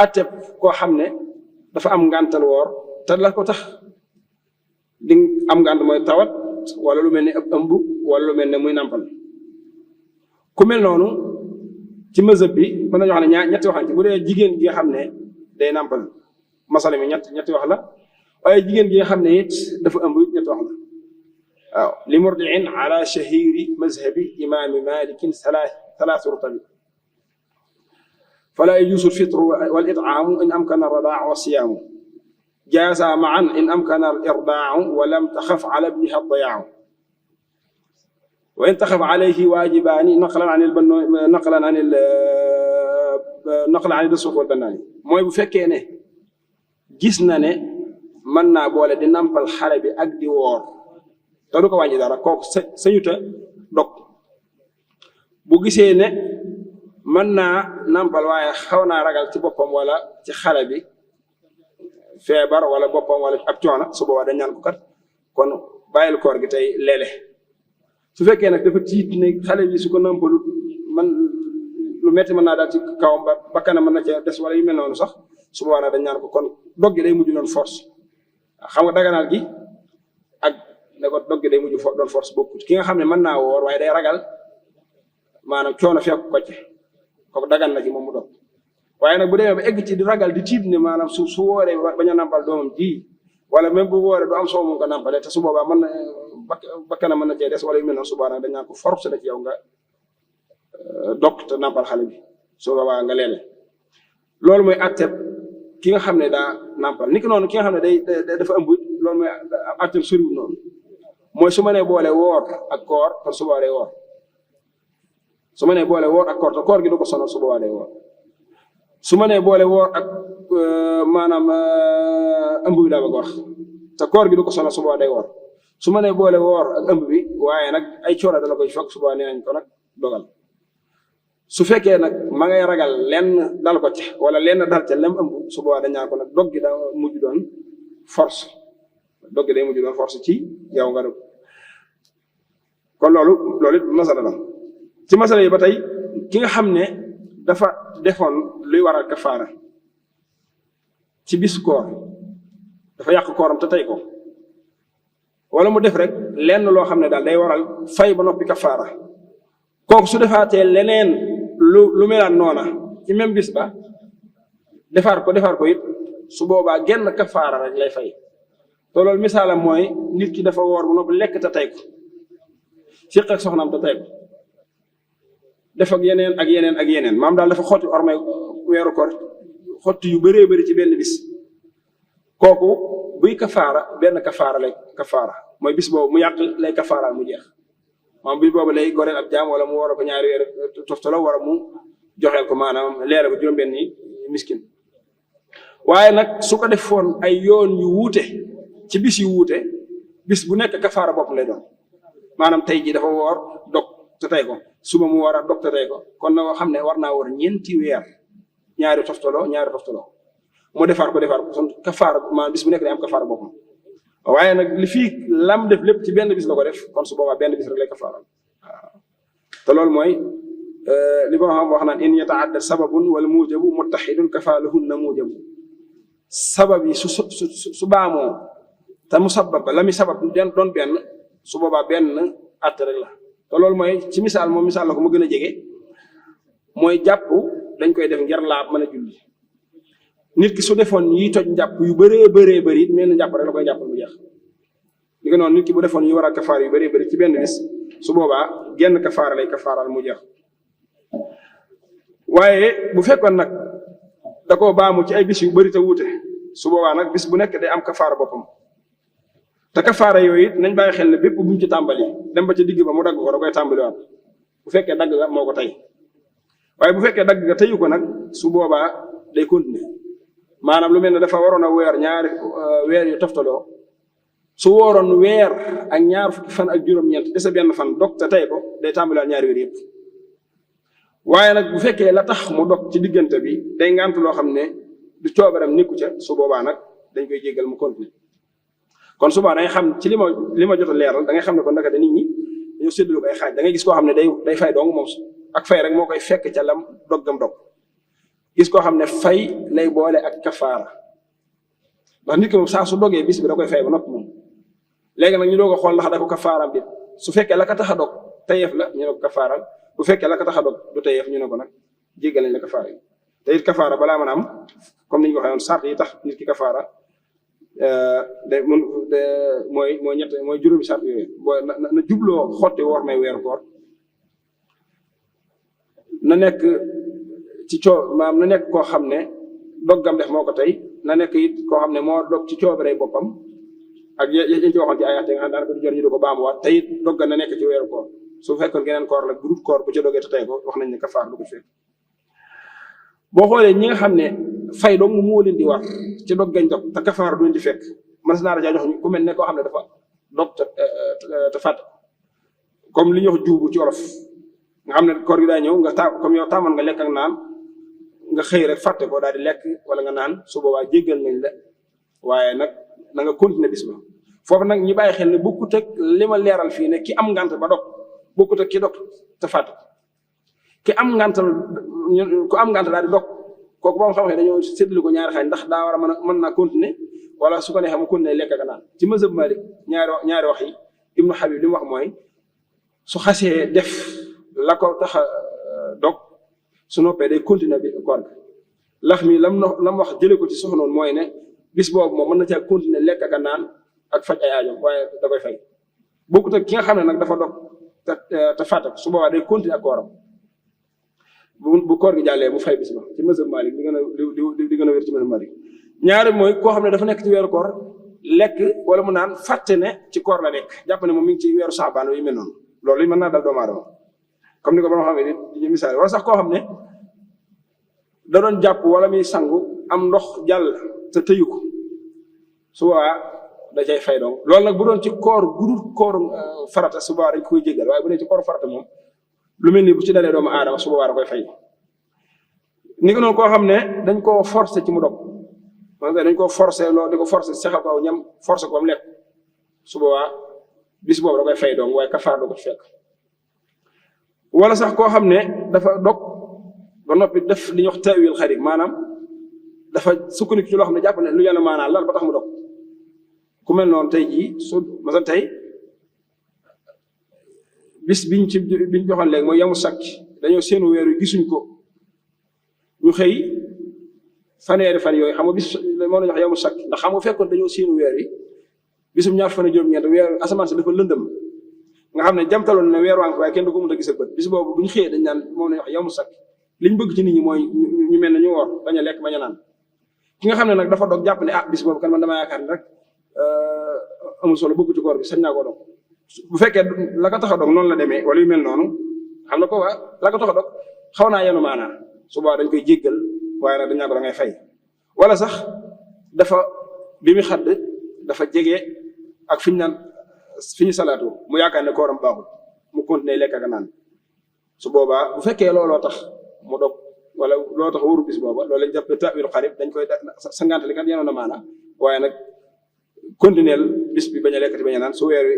atteb koo xam ne dafa am ngàntal woor te la ko tax di am ngànt mooy tawat wala lu mel ne ab ëmb wala lu mel ne muy nàmpal ku mel noonu ci mazhab bi mën nañu wax ne ñetti waxante bu dee jigéen gi nga xam ne day nàmpal masala mi ñetti wax la waaye jigéen gi nga xam ne it dafa ëmb ñetti wax la waaw li murdiin ala shahiri mazhabi imami malikin salaasu rutabi fala yajuusu alfitru wal it'aamu in amkana alradaacu wa siyaamu jaaza maan in amkana al irdaacu wa lam taxaf ala ibniha addayaacu wa in taxaf alayhi waajibaani naqlan an dasuuq wal bannaani mooy bu fekkee ne gis na ne mën naa boole di nampal xale bi ak di woor te du ko wàññi dara kooku sañuta dog bu gisee ne mën naa nampal waaye xaw naa ragal ci boppam wala ci xale bi feebar wala boppam wala ab coono su boobaa dañ naan ko kat kon bàyyil koor gi tey leele su fekkee nag dafa tiit ne xale bi su ko nampalut man lu metti mën naa daal ci kawam ba bakkana mën na ca des wala yu mel noonu sax su boobaa nag dañ naan ko kon dog gi day mujj doon force xam nga daganaal gi ak ne ko dog gi day mujj doon force bokkut ki nga xam ne mën naa woor waaye day ragal maanaam coono fekk ko ci kooku dagan na ci moom mu dog waaye nag bu demee ba egg ci di ragal di tiit ne maanaam su wooree bañ a nampal doomam ji wala même bu wooree du am soo mu ko nampale te su boobaa mën na bakkana mën na cee des wala yu mel noonu su boobaa nag dañ naan ko force la ci yow nga dog te nampal xale bi su boobaa nga leele loolu mooy atteb ki nga xam ne daa nampal ni ki noonu ki nga xam ne dafa ëmb loolu mooy atteb soriwul noonu mooy su ma nee boole woor ak koor kon su boobaa day woor su ma nee boole woor ak koor te koor gi du ko sonal su boobaa day woor su ma nee boole woor ak maanaam ëmb bi daa bëgg wax te koor gi du ko sonal su boobaa day woor su ma nee boole woor ak ëmb bi waaye nag ay coono dala koy fekk su boobaa nee nañ ko nag dogal su fekkee nag ma ngay ragal lenn dal ko ci wala lenn dal ca lem ëmb su boobaa dañ naan ko nag dog gi daa mujj doon force dog gi day mujj doon force ci yow nga dog kon loolu it masala la ci masala yi ba tey ki nga xam ne dafa defoon luy waral kafaara ci bis koor dafa yàq kooram te tey ko wala mu def rek lenn loo xam ne daal day waral fay ba noppi kafaara kooku su defaatee leneen lu melaan noona ci même bis ba defaat ko it su boobaa genn kafaara rek lay fay te loolu misaalam mooy nit ki dafa woor bu noppi lekk te tey ko siq ak soxnaam te tey ko def ak yeneen maam daal dafa xotti ormay weeru koor xotti yu bëree bëri ci benn bis kooku buy kafaara benn kafaara lay kafaara mooy bis boobu mu yàq lay kafaaraal mu jeex maanaam bis boobu lay goreel ab jaam wala mu war a ko ñaari weer toftalo wala mu joxeel ko maanaam leeral ko juróom-benni miskin waaye nag su ko defoon ay yoon yu wuute ci bis yu wuute bis bu nekk kafaara bopp lay doon maanaam tey ji dafa woor dog te tey ko suba mu war a dog te tey ko kon na nga xam ne war naa woor ñeenti weer ñaari toftalo mu defaar ko son kafaara maanaam bis bu nekk day am kafaara boppam waaye nag li fii lam def lépp ci benn bis la ko def kon su boobaa benn bis rek lay kafaara waaw te loolu mooy li ba xam wax naan in yataadda sababun wal mujabu muttaxidun kafaalahunna mujabu sabab yi su baamoo te mu sabab la mi sabab doon benn su boobaa benn att rek la te loolu mooy ci misaal moom misaal la ko mu gën a jege mooy jàpp dañ koy def ngir laab mën a julli nit ki su defoon yi toj njàpp yu bëree bëri mel na njàpp rek la koy jàppal mu jeex li nga noonu nit ki bu defoon yi war a kafaar yu bëree bëri ci benn bis su boobaa genn kafaara lay kafaaral mu jeex waaye bu fekkoon nag da koo baamu ci ay bis yu bëri te wuute su boobaa nag bis bu nekk day am kafaara boppam te kafaara yooyu it nañ bàyyi xel ne bépp bu mu ci tàmbali dem ba ci digg ba mu dagg ko da koy tàmbaliwaat bu fekkee dagg nga moo ko tey waaye bu fekkee dagg nga teyu ko nag su boobaa day continuer maanaam lu mel ne dafa waroon a weer ñaari weer yu toftaloo su wooroon weer ak ñaar fukki fan ak juróom-ñeent dese benn fan dog te tey ko day tàmbaliwaat ñaari weer yëpp waaye nag bu fekkee la tax mu dog ci diggante bi day ngant loo xam ne du coobaram nekku ca su boobaa nag dañ koy jéggal mu continuer kon subaa da ngay xam ci li ma jot a leeral da ngay xam ne kon ndakate nit ñi dañoo séddale ko ay xaaj da ngay gis koo xam ne day fay dong moom ak fay rek moo koy fekk ca lam doggam dog gis koo xam ne fay lay boole ak kafaara ndax nit ki moom saa su dogee bis bi da koy fay ba noppi moom léegi nag ñu doog a xool ndax da ko kafaaraam bi su fekkee la ka tax a dog tayeef la ñu ne ko kafaaral bu fekkee la ka tax a dog du tayeef ñu ne ko nag jéggal nañ la kafaara yi te it kafaara balaa mën a am comme ni ñu ko waxee woon sart yi tax nit ki kafaara mooy ñett mooy juróomi sart yooyu boo na jubloo xotti woor may weeru koor na nekk ci maam na nekk koo xam ne doggam def moo ko tey na nekk it koo xam ne moo dog ci coobaree boppam ak yéen ci waxoon ci ayaat yi nga xam daanaka du jor ñu di ko baamuwaat te it dogga na nekk ci weeru koor su fekkoon geneen koor la groupe koor bu ca dogee te tey ko wax nañ ne kafaar du ko fekk boo xoolee ñi nga xam ne fay dong moo leen di war ci dog gañ dog te kafaar du leen di fekk mën naa la caa jox ku mel ne koo xam ne dafa dog te fàtt comme li ñuy wax juubu ci wolof nga xam ne koor gi daa ñëw nga comme yow tàmmoon nga lekk ak naan nga xëy rek fàtte ko daal di lekk wala nga naan su boobaa jéggal nañ la waaye nag na nga continuer bis ba foofu nag ñu bàyyi xel ne bokkut ak li ma leeral fii ne ki am ngant ba dog bokkut ak ki dog te fàtte ki am ngantal ku am ngant daal di dog kooku ba mu xam ne dañoo séddale ko ñaari xaaj ndax daa war a mën naa continuer wala su ko neexee mu continuer lekk ak naan ci mazhab Malik ñaari wax yi Ibnu Habib li mu wax mooy su xasee def la ko tax a dog su noppee day continuer bi koor gi lax mi lam wax jëlee ko ci soxnoon mooy ne bis boobu moom mën na caa continuer lekk ak naan ak faj ay aajo waaye da koy fay bokkut ak ki nga xam ne nag dafa dog te fàtte su boobaa day continuer ak kooram bu koor gi jàllee mu fay bis ba ci mazhab Malik di gën a wér ci mazhab Malik ñaari mooy koo xam ne dafa nekk ci weeru koor lekk wala mu naan fàtte ne ci koor la nekk jàpp ne moom mi ngi ci weeru saabaan yu mel noonu loolu yi mën naa dal doomu aadama comme ni ko borom xam ne di misaal wala sax koo xam ne da doon jàpp wala muy sangu am ndox jàll te tëyu ko su boobaa da cay fay donc loolu nag bu doon ci koor gudul koor farata su boobaa dañ koy jéggal waaye bu dee ci koor farata moom lu mel ni bu ci dalee doomu aadama su boobaa da koy fay ni ko noonu koo xam ne dañ koo forcer ci mu dog dañ koo forcer loolu di ko forcer saxal ko aw ñam forcer ko am lekk su boobaa bis boobu da koy fay donc waaye kafaar da ko fekk wala sax koo xam ne dafa dog ba noppi def li ñuy wax taawil xarit maanaam dafa sukkandiku ci loo xam ne jàpp ne lu yàlla maanaam lal ba tax mu dog ku mel noonu tey jii su masal tey bis biñ joxoon léegi mooy yamu sakk dañoo seenu weer wi gisuñ ko ñu xëy fanweeri fan yooyu xam nga bis moo la ñu wax yamu sakk ndax xam nga fekkoon dañoo seenu weer wi bisum ñaar fan juróom-ñeent weer asamaan si dafa lëndëm nga xam ne jamtaloon ne weer waa ngi waaye kenn du ko mën a gis ak bët bis boobu bu ñu xëyee dañ naan moom la ñu wax yamu sakk liñ bëgg ci nit ñi mooy ñu mel ne ñu woor bañ a lekk bañ a naan ki nga xam ne nag dafa dog jàpp ne bis boobu kan man dama yaakaar ne rek amul solo bëgg ci koor gi sañ naa ko dog bu fekkee la ko tax a dog noonu la demee wala yu mel noonu xam na ko waa la ko tax a dog xaw naa yenu maanaa suba dañ koy jéggal waaye nag dañ naa ko da ngay fay wala sax dafa bi mu xadd dafa jege ak fi ñu salaatu mu yaakaar ne kooram baaxul mu continuer lekk ak naan su boobaa bu fekkee looloo tax mu dog wala looloo tax wóoru bis booba loolu lañ jàppe ta'wil xarib dañ koy sa ngant li kat yenoon na maanaa waaye nag continuer bis bi bañ a lekkati bañ a naan su weer wi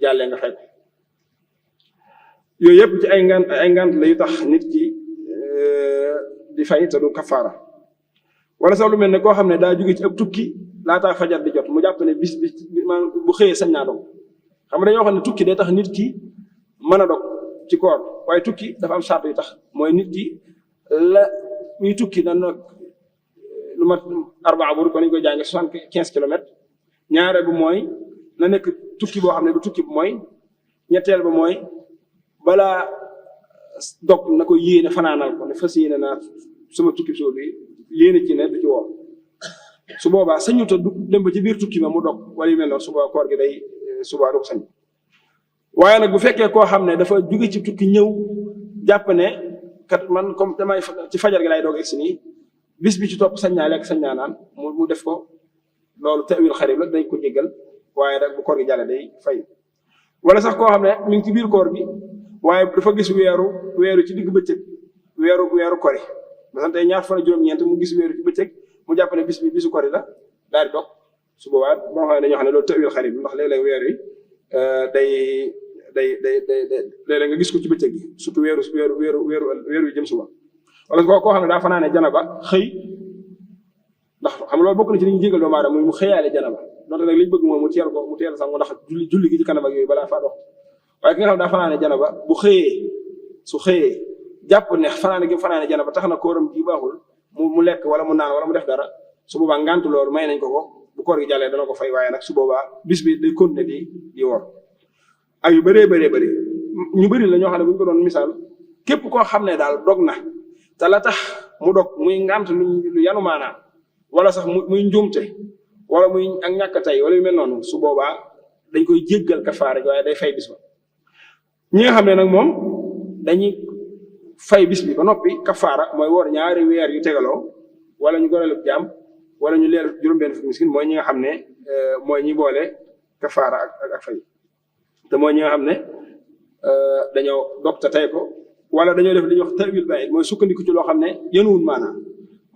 jàllee nga fay ko yooyu yëpp ci ay ngant la yu tax nit ki di fay te du kafaara wala sax lu mel ne koo xam ne daa jóge ci ab tukki laataa fajar di jot mu jàpp ne bis maanaam bu xëyee sañ naa dog xam nga dañoo xam ne tukki day tax nit ki mën a dog ci koor waaye tukki dafa am sart yu tax mooy nit ki la muy tukki na nag lu mat 4 bur ko nañu koy jànge 75 kilomètres ñaare bu mooy na nekk tukki boo xam ne du tukki bu mooy ñetteel ba mooy balaa dog na ko yéene fanaanal ko ne fas yéene naa sama tukki soo bi yéene ci ne du ci woor su boobaa sañu ta du dem ba ci biir tukki ba mu dog wala yu mel noonu suba koor gi day suba du ko sañ waaye nag bu fekkee koo xam ne dafa jóge ci tukki ñëw jàpp ne kat man comme damay ci fajar gi lay doog egsi nii bis bi ci topp sañ naa lekk sañ naa naan mu def ko loolu ta'wil xarib la dañ ko jéggal waaye nag bu koor gi jàlle day fay wala sax koo xam ne mi ngi ci biir koor gi waaye dafa gis weeru ci digg bëccëg weeru kori maanaam tey ñaar fan ak juróom-ñeent mu gis weeru ci bëccëg mu jàpp ne bis bi bisu kori la daal di dog su boobaa boo xam ne dañoo xam ne loolu ta'wil xarib ndax léeg-léeg weer wi day léeg-léeg nga gis ko ci bëccëg gi surtout weeru wi jëm suba wala koo xam ne daa fanaane janaba xëy ndax xam nga loolu bokk na ci li ñu jégal doomu aadama muy mu xëyaale janaba donte nag li ñu bëgg mooy mu teel sax mu ndax julli gi ci kanam ak yooyu balaa faa dox waaye ki nga xam ne daa fanaane janaba bu su xëyee jàpp ne fanaane janaba tax na kooram gi baaxul mu lekk wala mu naan wala mu def dara su boobaa ngant loolu may nañ ko bu koor gi jàllee dana ko fay waaye nag su boobaa bis bi day continuer di woor ay yu bëree ñu bëri la ñoo xam ne bu ñu ko doon misaal képp koo xam ne daal dog na te la tax mu dog muy ngant lu yanu maanaam wala sax muy njuumte wala muy ak ñàkk tey wala yu mel noonu su boobaa dañ koy jéggal kafaara waaye day fay bis ba ñi nga xam ne nag moom dañuy fay bis bi ba noppi kafaara mooy woor ñaari weer yu tegaloo wala ñu goreel jaam wala ñu leer juróom-benn fukki miskin mooy ñi nga xam ne mooy ñi boole kafaara ak fay te mooy ñi nga xam ne dañoo dog te tey ko wala dañoo def li ñuy wax ta'wil ba'id mooy sukkandiku ci loo xam ne yenuwul maanaam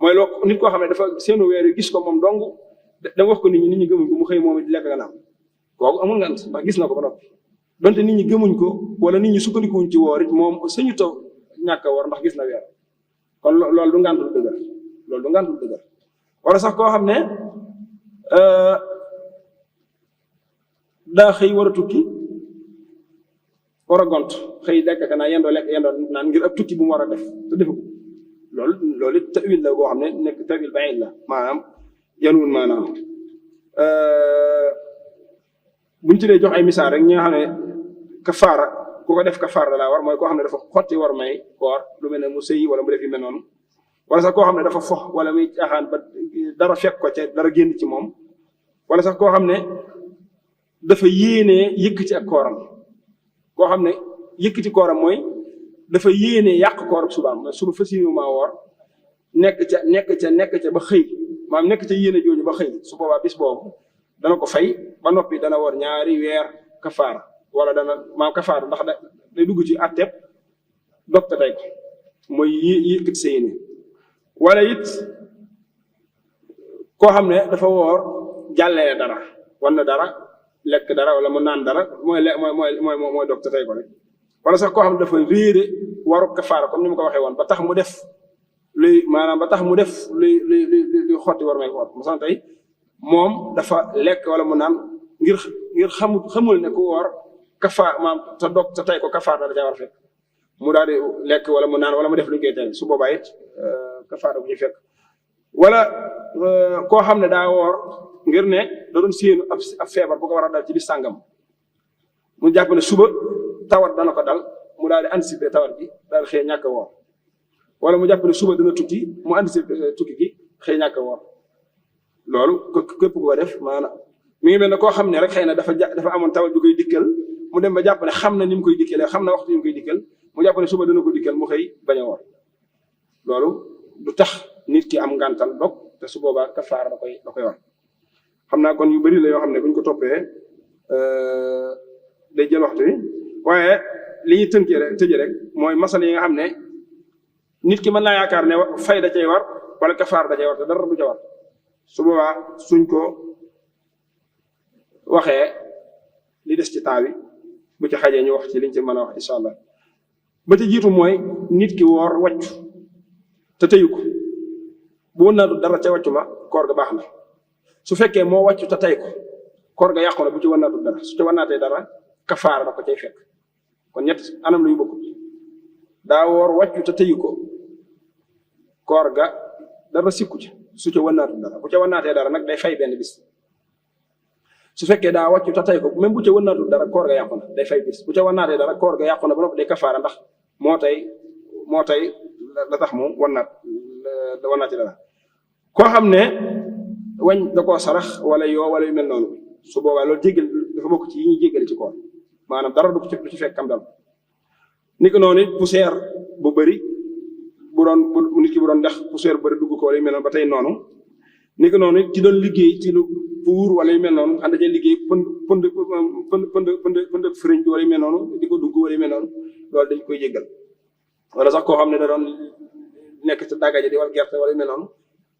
mooy loo nit koo xam ne dafa seenu weer yu gis ko moom dong da wax ko nit ñi gëmuñ ko mu xëy moom di lekk nga naam kooku amul ngant ndax gis na ko ba noppi donte nit ñi gëmuñ ko wala nit ñi sukkandikuwuñ ci woor it moom sañu taw ñàkk a woor ndax gis na weer kon loolu du ngant lu dëgër wala sax koo xam ne daa xëy war a tukki war a gont xëy lekk ka naa yendoo lekk yendoo naan ngir ab tukki bu mu war a def te defu ko loolu it ta'wil la boo xam ne nekk ta'wil ba'id la maanaam yanuwul maanaam buñ ci dee jox ay misaal rek ñi nga xam ne kafaara ku ko def kafaara da laa war mooy koo xam ne dafa xotti war may koor lu mel ne mu sëyi wala mu def yu mel noonu wala sax koo xam ne dafa fox wala muy caaxaan ba dara fekk ko ca dara génn ci moom wala sax koo xam ne dafa yéenee yëkkati ak kooram koo xam ne yëkkati kooram mooy dafa yéenee yàq kooram subaam suba fas yéene maa woor nekk ca ba xëy maanaam nekk ca yéene jooju ba xëy su boobaa bis boobu dana ko fay ba noppi dana woor ñaari weer kafaara wala dana maam kafaara ndax day dugg ci atteb dog te tey ko mooy yëkkati sa yéene wala it koo xam ne dafa woor jàllee dara wan na dara lekk dara wala mu naan dara mooy dog te tey ko rek wala sax koo xam ne dafa réere waru kafaara comme ni ma ko waxee woon ba tax mu def luy xotti war may woor mosan tey moom dafa lekk wala mu naan ngir xamul ne ku woor kafaar maam te dog te tey ko kafaar da caa war a fekk mu daal di lekk wala mu naan wala mu def lu ñu koy tey su boobaa it kafaara bu ñu fekk wala koo xam ne daa woor ngir ne da doon séenu ab feebar bu ko war a dal ci bis sàngam mu jàpp ne suba tawat dana ko dal mu daal di anticiper tawat bi daal di xëy ñàkk a woor wala mu jàpp ne suba dana tukki mu anticiper tukki gi xëy ñàkk a woor loolu képp ko def maanaam mi ngi mel ne koo xam ne rek xëy na dafa amoon tawat du koy dikkal mu dem ba jàpp ne xam na ni mu koy dikkalee xam na waxtu ni mu koy dikkal mu jàpp ne suba dana ko dikkal mu xëy bañ a woor loolu du tax nit ki am ngàntal dog te su boobaa kafaara da koy war xam naa kon yu bari la yoo xam ne buñ ko toppee day jël waxtu bi waaye li ñuy tëjee rek mooy masala yi nga xam ne nit ki mën naa yaakaar ne fay da cay war wala kafaara da cay war te dara du ca war su boobaa suñ ko waxee li des ci temps bi bu ci xajee ñu wax ci liñ ci mën a wax incha allah ba ci jiitu mooy nit ki woor wàccu te tëyu ko bu wënnaatu dara ca wàccu ma koor ga baax na su fekkee moo wàccu te tey ko koor ga yàqu na bu ci wënnaatu dara su ci wënnaatee dara kafaara da ko cay fekk kon ñett anam la yu bokkut daa woor wàccu te tëyu ko koor ga dara sikku ci su ca wënnaatu dara bu ca wënnaatee dara nag day fay benn bis su fekkee daa wàccu te tey ko même bu ca wënnaatu dara koor ga yàqu na day fay bis bu ca wënnaatee dara koor ga yàqu na ba noppi day kafaara ndax moo tey la tax mu wënnaat ci dara koo xam ne wañ da koo sarax wala yoo wala yu mel noonu su boobaa loolu jéggal dafa bokk ci yi ñuy jéggale ci koor maanaam dara du ci fekk kam dal ni ko noonu it poussière bu bëri bu nit ki bu doon dex poussière bu bëri dugg ko wala yu mel noonu ba tey noonu ni ko noonu it ci doon liggéey ci lu pour wala yu mel noonu ànd ca liggéey pënd firiñ bi wala yu mel noonu di ko dugg wala yu mel noonu loolu dañ koy jéggal wala sax koo xam ne da doon nekk ci dàggaje di wal gerte wala yu mel noonu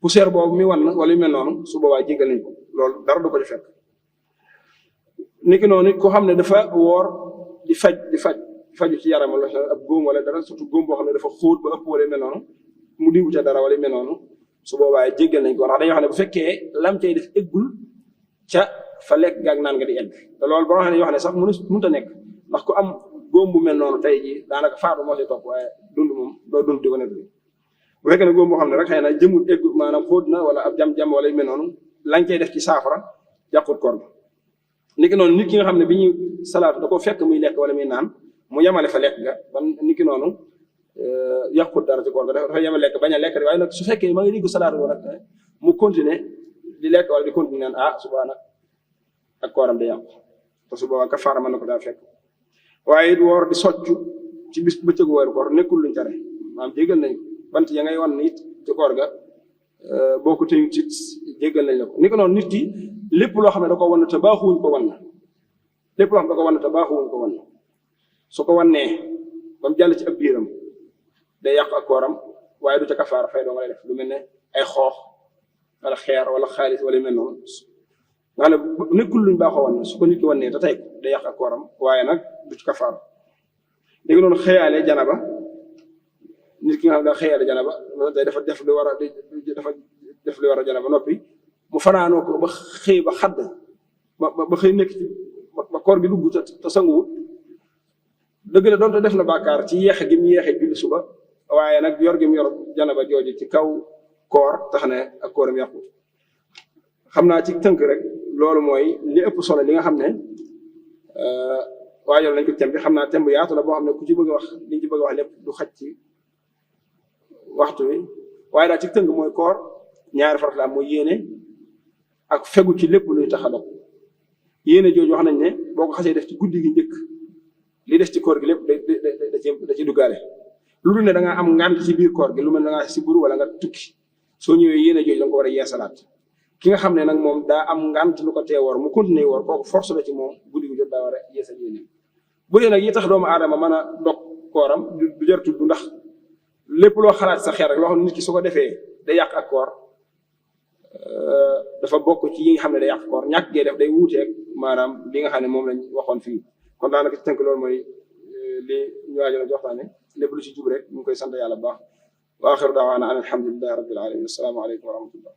poussière boobu mi wan na wala yu mel noonu su boobaa jéggal nañ ko loolu dara du ko ci fekk niki noonu koo xam ne dafa woor di faju ci yaram wala ab góom wala dara surtout góom boo xam ne dafa xóot ba ëpp wala yu mel noonu mu diwu ca dara wala yu mel noonu su boobaa jéggal nañ ko ndax dañoo xam ne bu fekkee lam cay def eggul ca fa lekk gaag naan nga di egg te loolu boo xam ne yoo xam ne sax mënut a nekk ndax ku am góom bu mel noonu tey jii daanaka faatu moo ci topp waaye dund moom doo dund di ko nekk bu fekkee ne góom boo xam ne rek xëy na jëmul eggul maanaam xóot na wala ab jam-jam wala yu mel noonu lañ cay def ci saafara yàqut koor bi niki noonu nit ki nga xam ne bi ñuy salaatu da ko fekk muy lekk wala muy naan mu yemale fa lekk ga ban niki noonu yàqut dara ci koor ga dafa yemale lekk bañ a lekk waaye nag su fekkee ma ngi diggu salaatu wala mu continuer di lekk wala di continuer naan suba nag ak kooram day yàqu te su boobaa kafaara mën na ko daa fekk waaye it woor di soccu ci bis bëccëgu weeru koor nekkul luñ tere maanaam jéggal nañ bant ya ngay wan nit ci koor ga boo ko tëyu ci jéggal nañ la ko ni ko noonu nit ki lépp loo xam ne da ko wan te baaxuwuñ ko wan na lépp loo xam ne da ko wan te baaxuwuñ ko wan na su ko wannee ba mu jàll ci ab biiram day yàq ak kooram waaye du ca kafaara fay doo nga lay def lu mel ne ay xoox wala xeer wala xaalis wala yu mel noonu nga xam ne nekkul luñ baaxoo wan na su ko nit ki wannee te tey ko day yàq ak kooram waaye nag du ci kafaara léegi noonu xëyaale janaba nit ki nga xam ne daa xëyaale janaba tey dafa def li war a janaba noppi mu fanaanoo ko ba xëy ba xadd ba xëy nekk ci ba koor gi dugg te sanguwut dëgg la doonte def na bàkkaar ci yeexe gi mu yeexe julli suba waaye nag yor gi mu yor janaba jooju ci kaw koor tax ne ak kooram yàqu xam naa ci tënk rek loolu mooy li ëpp solo li nga xam ne waajal nañ ko tem bi xam naa tem bu yaatu la boo xam ne ku ci bëgg a wax liñ ci bëgg a wax lépp du xaj ci waxtu wi waaye daal ci tënk mooy koor ñaari farat la am mooy yéene ak fegu ci lépp luy tax a dog yéene jooju wax nañ ne boo ko xasee def ci guddi gi njëkk li des ci koor gi lépp da ci duggaale lu dul ne da nga am ngànt ci biir koor gi lu mel ne da ngaa siburu wala nga tukki soo ñëwee yéene jooju da nga ko war a yeesalaat ki nga xam ne nag moom daa am ngànt lu ko tee woor mu continuer woor kooku force la ci moom guddi gi jot daa war a yeesal yéene bu dee nag yi tax doomu aadama mën a dog kooram du jar tudd ndax lépp loo xalaat sa xel rek loo xam ne nit ki su ko defee day yàq ak koor dafa bokk ci yi nga xam ne day yàq koor ñàkk gee def day wuuteeg maanaam li nga xam ne moom lañ waxoon fii kon daanaka ci tënk loolu mooy li ñu waajal a joxtaane lépp lu ci jub rek ñu ngi koy sant yàlla bu baax wa axiru daawaana an alhamdulillahi rabbil alamin assalaamu aleykum wa rahmatullah